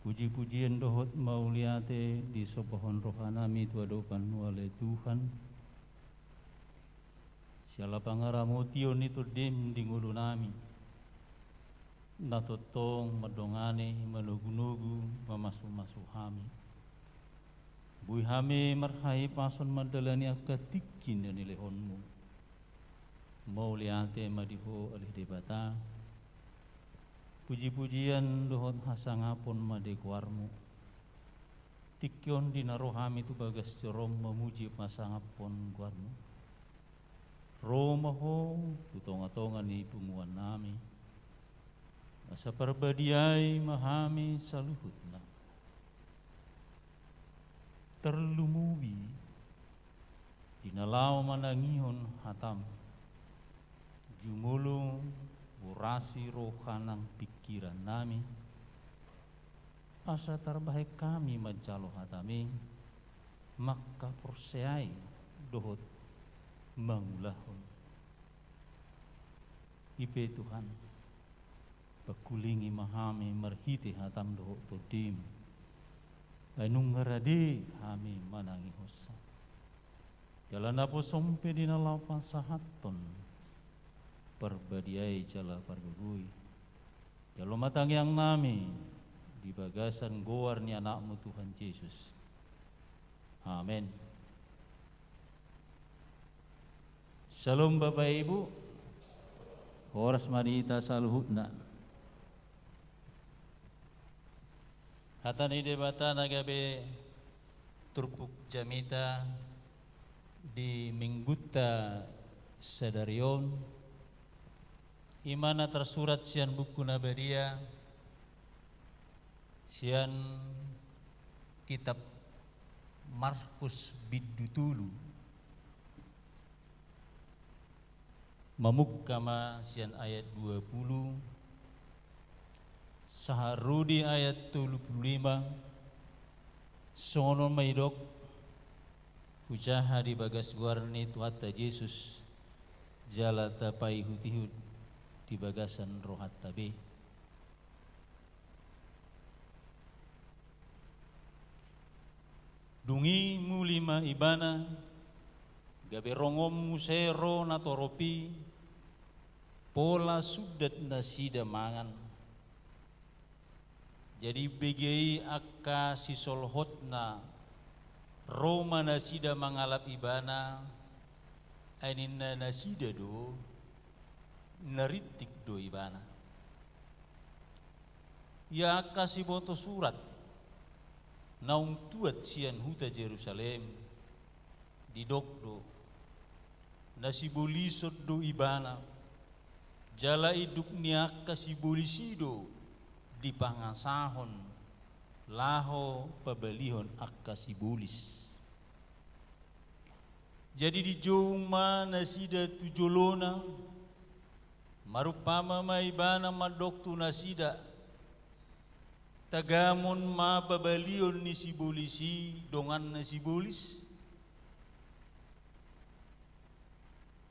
Puji-pujian dohot mauliate disombahon rohanami tu adopanMu ale Tuhan. Siala pangaramotion ni TondiM di ngolunami, na tongtong mandongani, manogu-nogu, mamasu-masu hami. Boi hami marhahipason mandalani angka tingki na nilehonMu. Mauliate ma di Ho ale Debata. Puji-pujian dohot hasangapon ma di goarMu. Tingki on di na ro hami tu bagas joroM mamuji pasangaphon goarMu. Ro ma Ho tu tonga-tonga ni punguannami. Asa parbadiai ma hami saluhutna. Tarlumobi di na laho manangihon hataM. Jumolo borasi roha nang pingkirannami, asa tarbahen hami manjalo hataMi, mangkaporseai dohot mangulahon. I pe Tuhan, pangkulingi ma hami marhite hataM dohot TondiM. Ai nunga rade hami manangihonsa. Jala naposoM pe di na laho pasahathon, parbadiai jala pargogoi. Jalo ma tangiangnami di bagasan goar ni AnakMu Tuhan Jesus. Amen. Syalom Bapak Ibu. Horas ma di hita saluhutna. Hata ni Debata na gabe turpuk jamita di Minggunta sadari on, i ma na tarsurat sian Buku na Badia, sian kitab Markus bindu tolu. Mamungka ma sian ayat dua pulu sahat ro di ayat tolu pulu lima. Songon on ma didok, hujaha di bagas goar ni Tuhanta Jesus, jala tapaihut-ihut di bagasan rohanta be. Dung i muli ma Ibana, gabe rongon muse ro natorop i, pola sundat nasida mangan. Jadi bege i angka sisolhotna, ro ma nasida mangalap Ibana, ai ninna nasida do, na rintik do Ibana. Ia angka siboto surat naung tuat sian huta Jerusalem, didok do, na sibolison do Ibana, jala induk ni angka sibolis i do dipangasahon laho pabalihon angka sibolis. Jadi dijou ma nasida tu jolona, marumpama ma Ibana mandok tu nasida, tagamon ma pabalihon ni sibolis i donganna sibolis.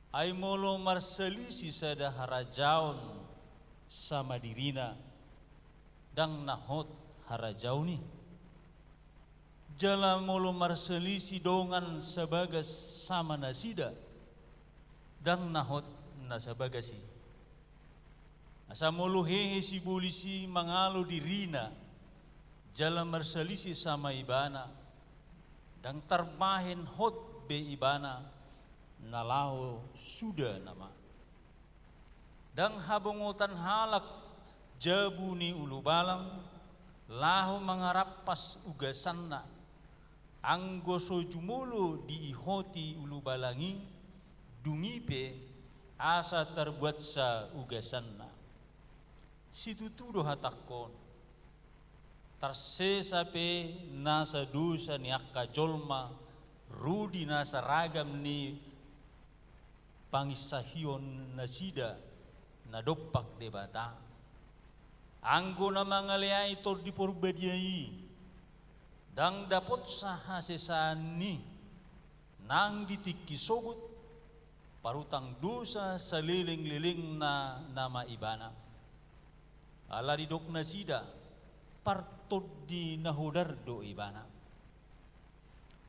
Ai molo marsalisi sada harajaon sama dirina, ndang na hot harajaon i. Jala molo marsalisi dongan sabagas sama nasida, ndang na hot na sabagas i. Asa molo hehe sibolis i mangalo dirina, jala marsalisi sama ibana, ndang tarbahen hot be ibana na laho suda nama. Ndang habongotan halak jabu ni ulubalang laho mangarampas ugasanna, anggo so jumolo diihoti ulubalang i, dung i pe asa tarbuatsa ugasanna. Situtu do hatangkon, tarsesa pe nasa dosa ni angka jolma ro di nasa ragam ni panginsahion nasida na dompak Debata. Anggo na mangaleai Tondi Porbadia i, ndang dapotsa hasesaan i nang di tingki sogot, parutang dosa salelenglelengna nama ibana. Ala didok nasida, partondi na hodar do ibana.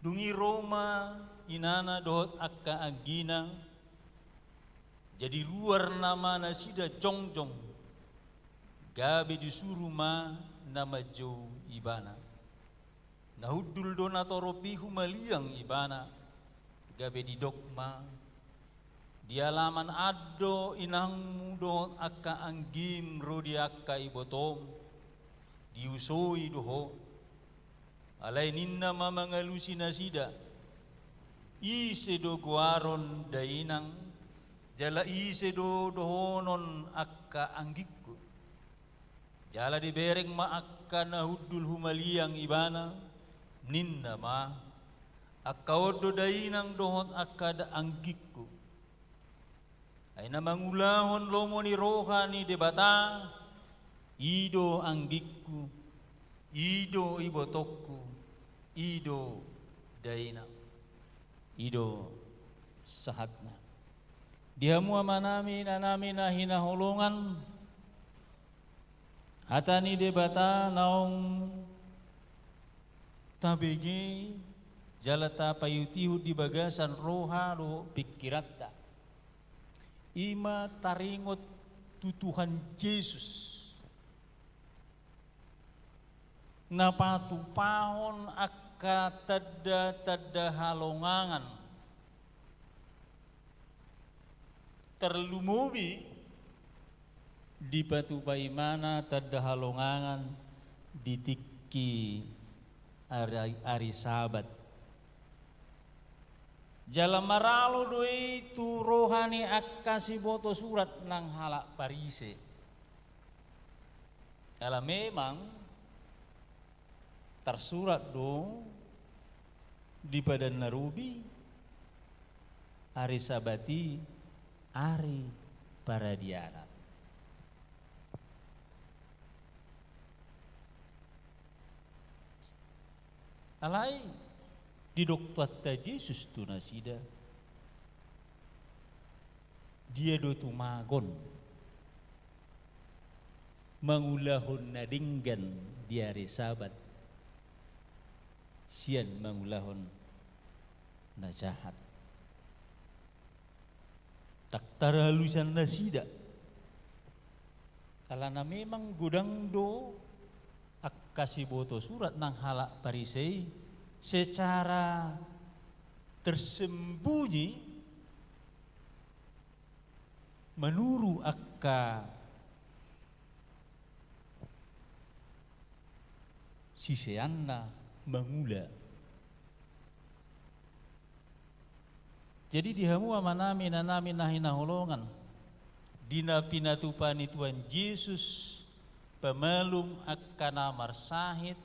Dung i ro ma inana dohot angka anggina, jadi ruar nama nasida jongjong, gabe disuru ma na manjou ibana. Na hundul do natorop i humaliang ibana, gabe didok ma, di alaman an do inangmu dohot angka anggim ro di angka ibotom, diusoi do ho. Alai ninna ma mangalusi nasida, ise do goaron dainang, jala ise do dohonon angka anggingku. Jala dibereng ma angka na hundul humaliang ibana, ninna ma, angka on do dainang dohot angka da-, anggingku. Ai na mangulahon lomo ni roha ni Debata, i do anggingku, i do ibotongku, i do dainang, i do sahatna. Di hamu amanami, inanami na hinaholongan, hata ni Debata naung tabege jala tapaihutihut di bagasan roha dohot pingkiranta. I ma taringot tu Tuhan Jesus, na patupahon angka tanda-tanda halongangan. Tarlumobi dipatupa ibana tanda halongangan di tingki ari, ari Sabat. Jala maralo do i tu roha ni angka siboto surat nang halak Parise. Ala memang tarsurat do di Padan na Robi, ari Sabat i ari paradianan. Alai didok Tuhanta Jesus tu nasida, dia do tumagon mangulahon na denggan di ari Sabat sian mangulahon na jahat. Ndang tarhalusan nasida. Alana memang godang do angka siboto surat nang halak Parise i secara tersembunyi manuru angka siseanna mangula. Jadi di hamu amanami, inanami na hinaholongan, di na pinatupa ni Tuhan Jesus pamalum angka na marsahit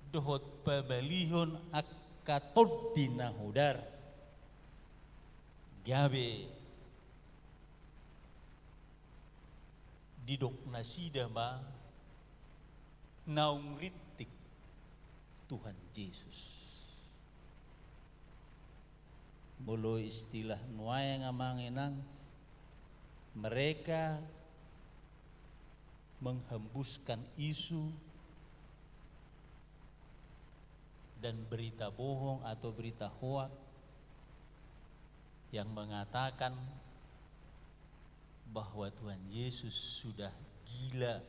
dohot pabalihon angka tondi na hodar, gabe didok nasida ma naung rintik Tuhan Jesus. Molo istilah nuaeng amang inang, mereka menghembuskan isu dan berita bohong atau berita hoak yang mengatakan bahwa Tuhan Yesus sudah gila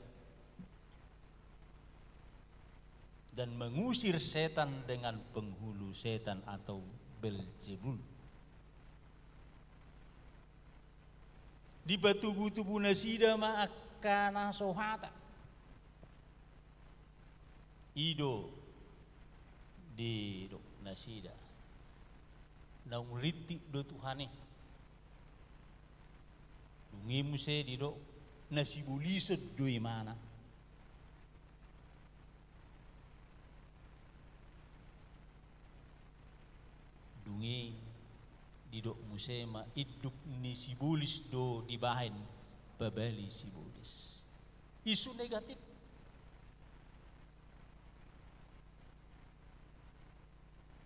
dan mengusir setan dengan penghulu setan atau Belzebul. Dipatubutubu nasida ma angka na so hata. I do didok nasida, naung rintik do Tuhan i. Dung i muse didok, na sibolison do imana. Dung i didok muse ma, induk ni sibolis do dibahen pabali sibolis. Isu negatif.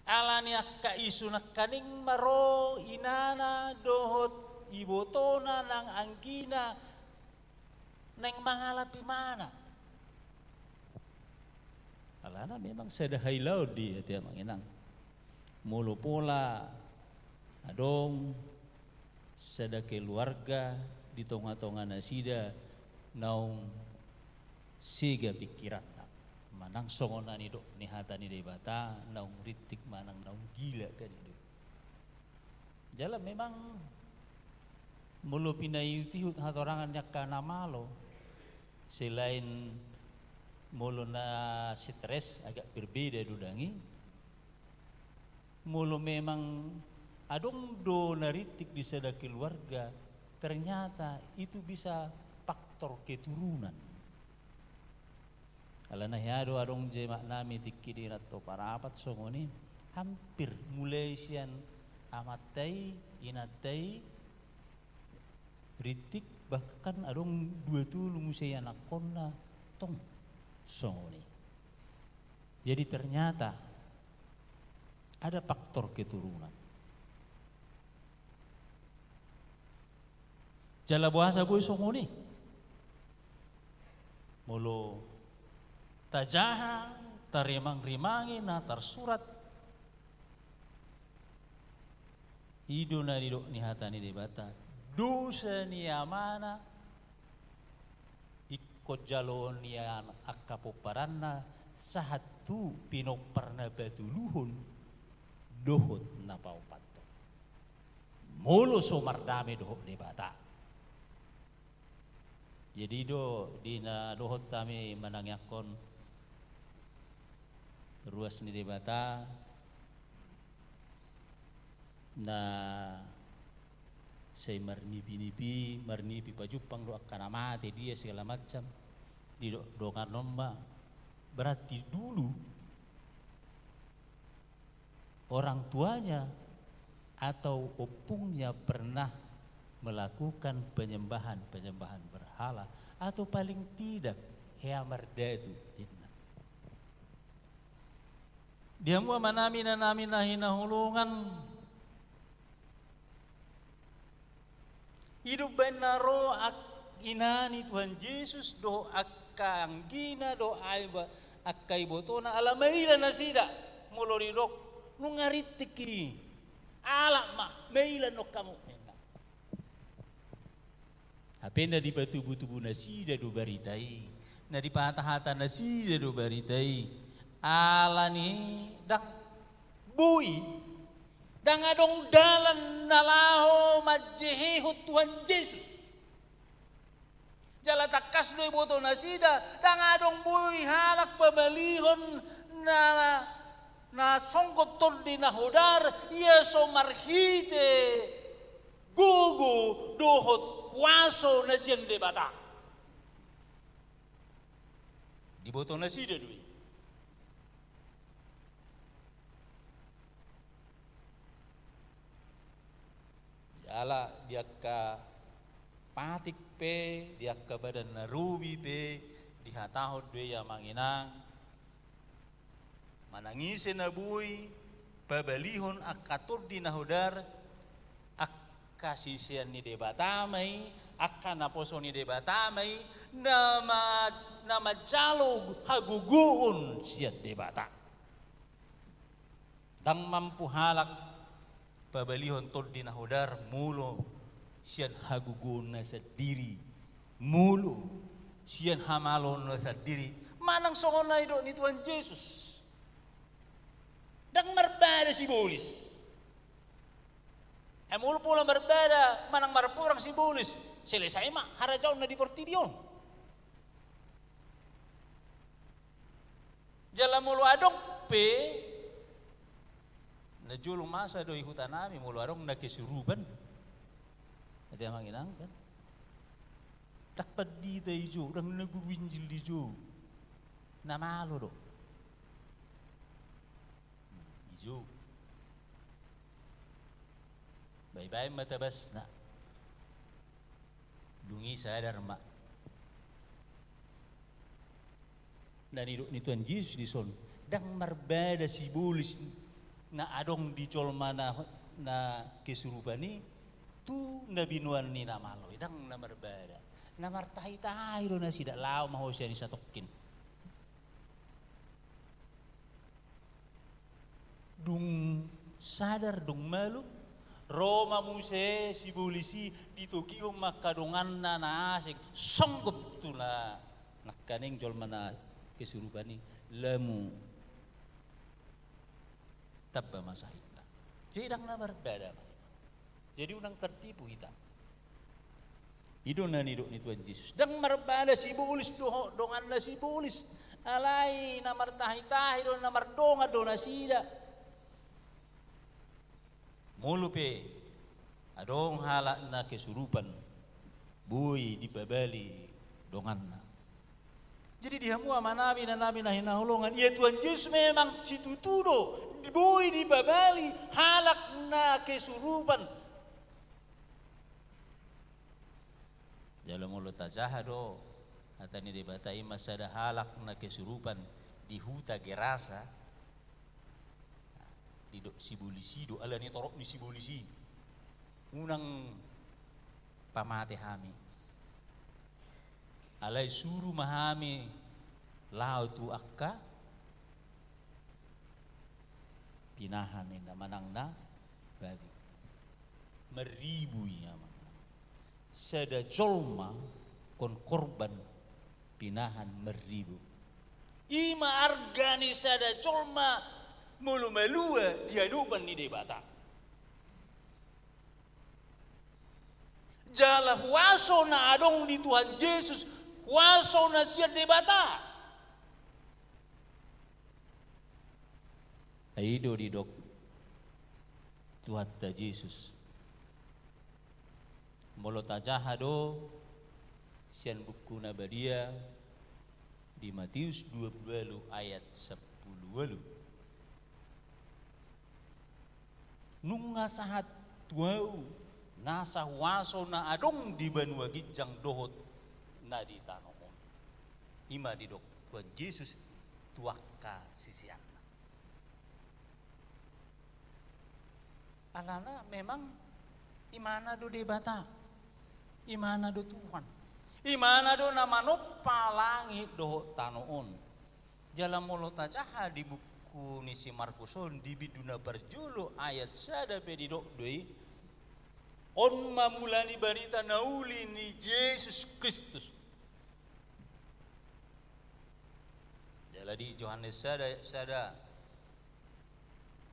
Ala ni angka isu nangkaning ma ro inana dohot ibotona nang anggina naeng mangalap imana. Karena memang sada hailaon do i, ate amang inang. Molo pola adong sada keluarga di tonga-tonga nasida naung sega pikiranna, manang songon na nidok ni hata ni Debata, naung rintik manang naung gila kan i do. Jala memang molo pinaihut-ihut hatorangan ni angka na malo, selain molo na stres agak berbeda do dang i, molo memang adong do na rintik di sada keluarga, ternyata itu bisa faktor keturunan. Alana hea do adong jemaknami tingki di Rantau Parapat songon i, hampir mulai sian amanta i, inanta i, rintik, bahkan adong dua tolu muse anakkonna tong songon i. Jadi ternyata ada faktor keturunan. Jala boasa boi songon i? Molo tajaha, tarimang-rimangi na tarsurat, i do na nidok ni hata ni Debata, dosa ni amana ingkon jaloon ni an-, angka pomparanna sahat tu pinompar na patoluhon dohot na paopathon, molo so mardame dohot Debata. Jadi do di na dohot hami manangiangkon ruas ni Debata, na sai marnipi-nipi, marnipi pajumpang do angka na mate, dia segala macam, didok dongan on ma, berarti dulu orang tuanya atau ompungnya pernah melakukan penyembahan-penyembahan berhala, atau paling tidak hea mardatu, ninna. Di hamu amanami, inanami na hinaholongan, i do umbahen na ro ak-, ina ni Tuhan Jesus dohot angka anggina dohot ai ba-, angka ibotona, ala maila nasida molo didok nunga rintik i. Alap ma, maila annon hamu, ninna. Hape na dipatubu-tubu nasida do barita i, na dipahatahata nasida do barita i. Alani ndang boi, ndang adong dalan na laho manjehehon Tuhan Jesus. Jala tangkas do iboto nasida, ndang adong boi halak pabalihon na, na songgop tondi na hodar, ia so marhite gogo dohot kuaso na sian Debata. Diboto nasida do i. Jala di angka patik pe, di angka padan na robi pe, dihatahon do i, amang inang, manang ise na boi pabalihon angka tondi na hodar, angka sisean ni Debata ma i, angka naposo ni Debata ma i, na ma-, na manjalo hagogoon sian Debata. Ndang mampu halak pabalihon tondi na hodar molo sian hagogoonna sandiri, molo sian hamaloonna sandiri, manang songon na nidok ni Tuhan Jesus. Ndang marbada sibolis. Ai molo pola marbada manang marporang sibolis, selesai ma harajaonna di portibi on. Jala molo adong pe, na jolo masa do i hutanami, molo adong na kesurupan, ate amang inang, kan? Ndang pandita i jo, ndang na guru Injil i jo. Na malo do. I jo. Baen-baen ma tabasna. Dung i sadar ma. Na nidok ni Tuhan Jesus dison, ndang marbada sibolis na adong di jolma na, na kesurupan i tu na binoan ni na malo i, ndang na marbada. Na martahi-tahi do nasida, laho ma ho sian i satongkin. Sadar dung malum, ro ma muse sibolis i, ditogihon ma angka donganna na asing, songgop tu na nangkaning jolma na kesurupan i, lamu tamba ma sahitna. Jadi ndang na marbada ma. Jadi unang tertipu hita. I do na nidok ni Tuhan Jesus. Ndang marbada sibolis dohot donganna sibolis. Alai na martahi-tahi do, na mardongan do nasida. Molo pe adong halak na kesurupan, boi dipabali donganna. Jadi di hamu amanami, inanami na hinaholongan, ia Tuhan Jesus memang situtu do, boi dipabali halak na kesurupan. Jala molo tajaha do hata ni Debata, i ma sada halak na kesurupan di huta Gerasa, didok sibolis i do, alani torop ni sibolis i, unang pamate hami. Alai suru ma hami laho tu angka pinahan ninna manang na babi. Marribu i amang. Sada jolma kon korban pinahan marribu. I ma arga ni sada jolma molo malua di adopan ni Debata. Jala huaso na adong di Tuhan Jesus, huaso na sian Debata. Ai i do didok Tuhanta Jesus. Molo tajaha do sian Buku na Badia di Matius dua pulu ualu ayat sampulu ualu. Nunga sahat tu Ahu nasa huaso na adong di banua ginjang dohot na di tano on. I ma didok Tuhan Jesus tu angka siseanna. Alana memang Ibana do Debata, Ibana do Tuhan, Ibana do na manompa langit dohot tano on. Jala molo tajaha di buku ni si Markus on, di bindu na parjolo ayat sada pe didok do i, on ma mula ni barita na uli ni Jesus Kristus. Jala di Johannes sada, sada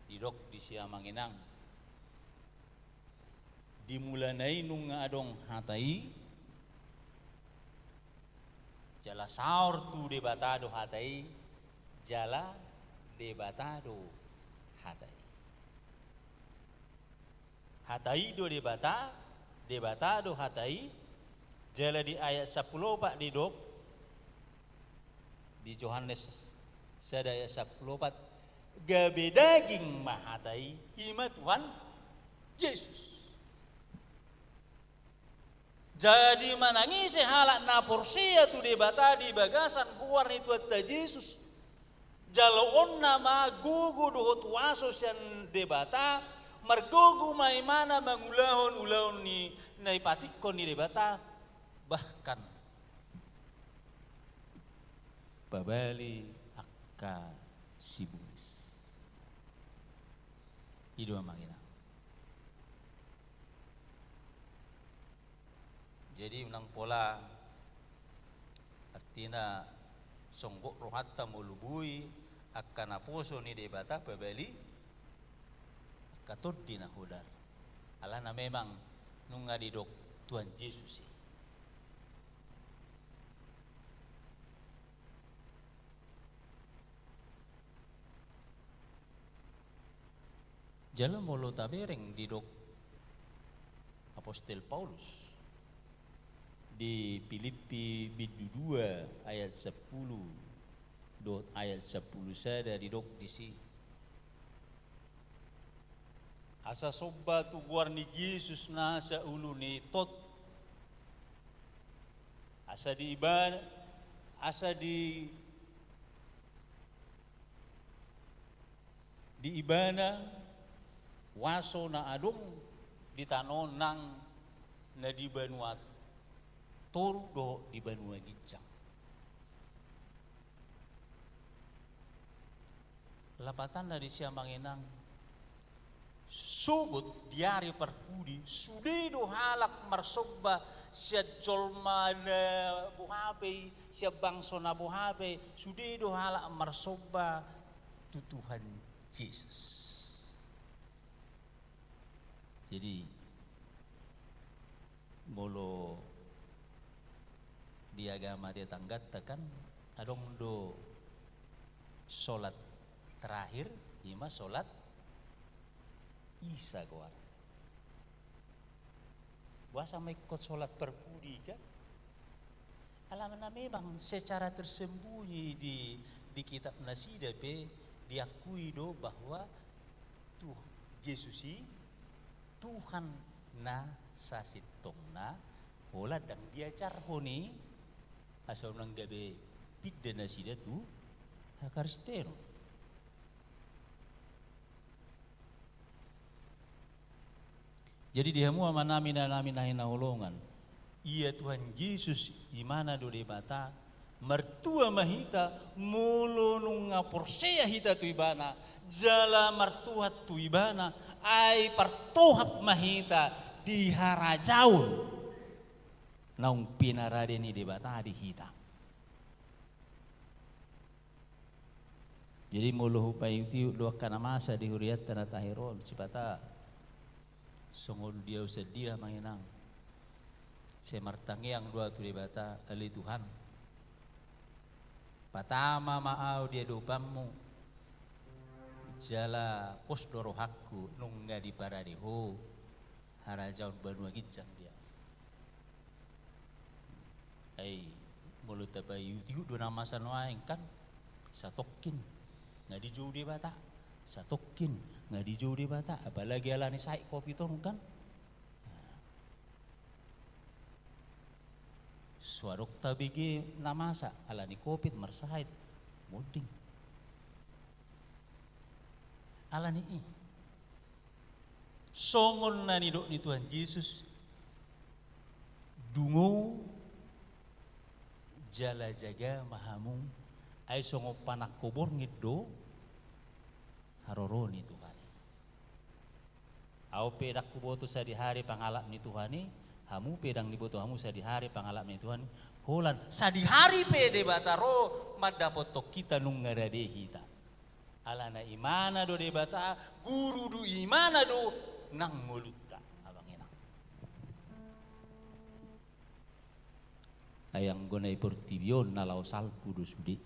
didok disi amang inang, di mulana i nunga adong Hata i, jala saor tu Debata do Hata i, jala Debata do Hata i. Hata i do Debata, Debata do Hata i. Jala di ayat sampulu opat didok, di Johannes sada ayat sampulu opat, gabe daging ma Hata i, i ma Tuhan Jesus. Jadi manang ise halak na porsea tu Debata di bagasan goar ni Tuhanta Jesus, jaloonna ma gogo dohot huaso sian Debata, margogo ma ibana mangulahon ulaon ni na ipatikkon ni Debata, bahkan pabali angka sibolis. I do amang inang. Jadi unang pola, artina songgop rohanta molo boi angka naposo ni Debata pabali angka tondi na hodar. Alana memang nunga didok Tuhan Jesus i. Jala molo tabereng didok Apostel Paulus di Pilippi bindu dua ayat sampulu dohot ayat sampulu sada didok disi, asa somba tu goar ni Jesus nasa ulu ni tot, asa di ibana, asa di, di ibana huaso na adong di tano on nang na di banua toru dohot di banua ginjang. Lapatanna disi amang inang, Sogot di ari parpudi, sude do halak marsomba, sian jolma na boha pe i, sian bangso na boha pe i, sude do halak marsomba tu Tuhan Jesus. Jadi, molo di agama tetangganta kan, adong do solat terakhir, ima solat Isa goar. Boasa ma ingkon solat parpudi kan? Alana memang secara tersembunyi di, di kitab nasida pe diakui do bahwa Tuh, Jesus i Tuhan na sasintongna, holan ndang diajarhon i, asa unang gabe pinda nasida tu hakristenon. Jadi di hamu amanami, inanami na hinaholongan, ia Tuhan Jesus Imana do Debata, martua ma hita molo nunga porsea hita tu Ibana, jala martohap tu Ibana, ai partohap ma hita di harajaon naung pinarade ni Debata di hita. Jadi molo hupaihut-ihut do angka na masa di hurianta na taher on, sipata songon di ahu sandiri amang inang, sai martangiang do ahu tu Debata, ale Tuhan, patama ma ahu di adopanmu, jala pos do rohangku nunga diparade Ho harajaon banua ginjang di ahu. Ai molo tapaihut-ihut do na masa nuaeng kan, satongkin nga dijou Debata, satongkin nga dijou Debata, apalagi alani sahit covid on kan. So adong tabege na masa alani covid marsahit, monding. Alani i, songon na nidok ni Tuhan Jesus, dungo jala jaga ma hamu, ai songon panangko borngin do haroro ni Tuhan i. Ahu pe ndang huboto sadihari pangalap ni Tuhan i, hamu pe ndang diboto hamu sadihari pangalap ni Tuhan i, holan sadihari pe Debata ro mandapothon hita nunga rade hita. Alana Imana do Debata, guru do Imana do nang ngolunta, amang inang. Ai anggo na i portibi on na laho salpu do sude.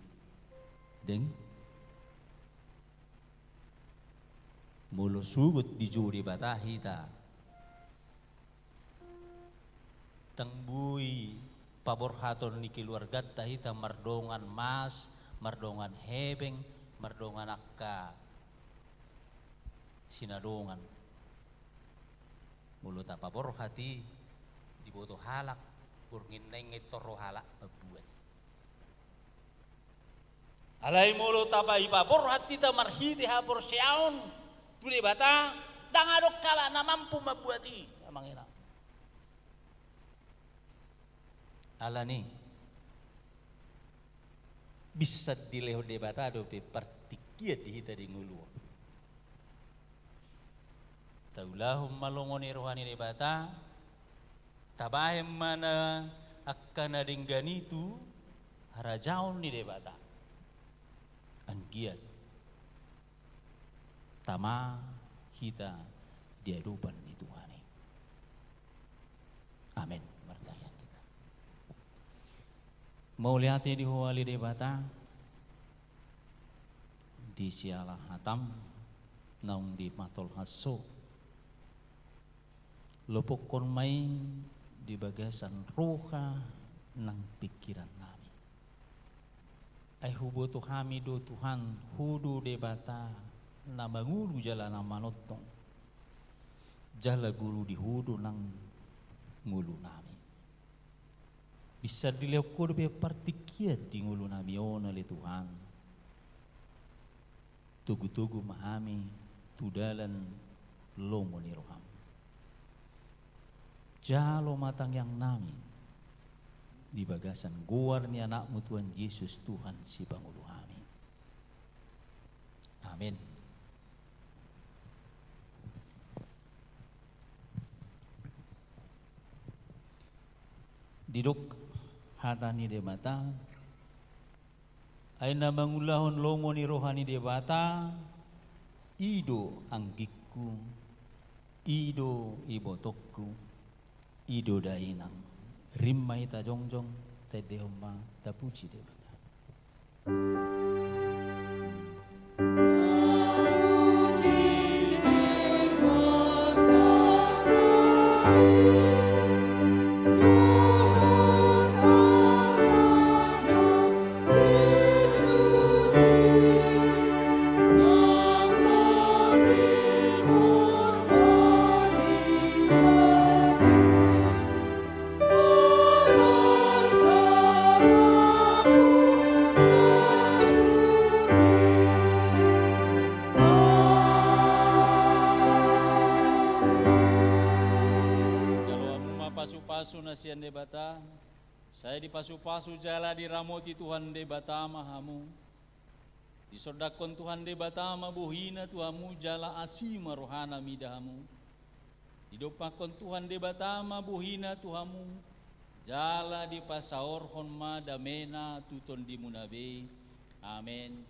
Deng i? Molo sogot dijou Debata hita, ndang boi paborhaton ni keluarganta hita mardongan mas, mardongan hepeng, mardongan angka sinadongan. Molo tapaborhat i, diboto halak, borngin naeng ngettor ro halak mambuat. Alai molo tapa-, dipaborhat hita marhite haporseaon tu Debata, ndang adong halak na mampu mambuat i, amang inang. Alani i, bisa dilehon Debata dope partingkian di hita di ngolu on. Taulahon ma lomo ni roha ni Debata, tabahen ma na angka na denggan i tu harajaon ni Debata. Anggiat tama hita di adopan ni Tuhan i. Amen. Martangiang hita. Mauliate di Ho ale Debata, di siala hataM naung dimatolhas Ho. Lopokkon ma i di bagasan roha nang pingkiran nami. Ai huboto hami do Tuhan, Ho do Debata na mangolu jala na manongtong, jala guru di Ho do nang ngolu nami. Bisa dilehon Ho dope partingkian di ngolu nami on ale Tuhan. Togu-togu ma hami tu dalan lomo ni rohaM. Jalo ma tangiang nami di bagasan goar ni AnakMu Tuhan Jesus, Tuhan Sipangolu hami. Amen. Didok hata ni Debata, ai na mangulahon lomo ni roha ni Debata, i do anggingku, i do ibotongku, i do dainang. Rim ma hita jongjong, tendehon ma, tapuji Debata. Jalo hamu ma pasupasu na sian Debata, sai dipasupasu jala diramoti Tuhan Debata ma hamu. Disondangkon Tuhan Debata ma bohina tu hamu jala asi ma rohana mida hamu. Didompakkon Tuhan Debata ma bohina tu hamu, jala dipasaorhon ma damena tu tondimuna be. Amen.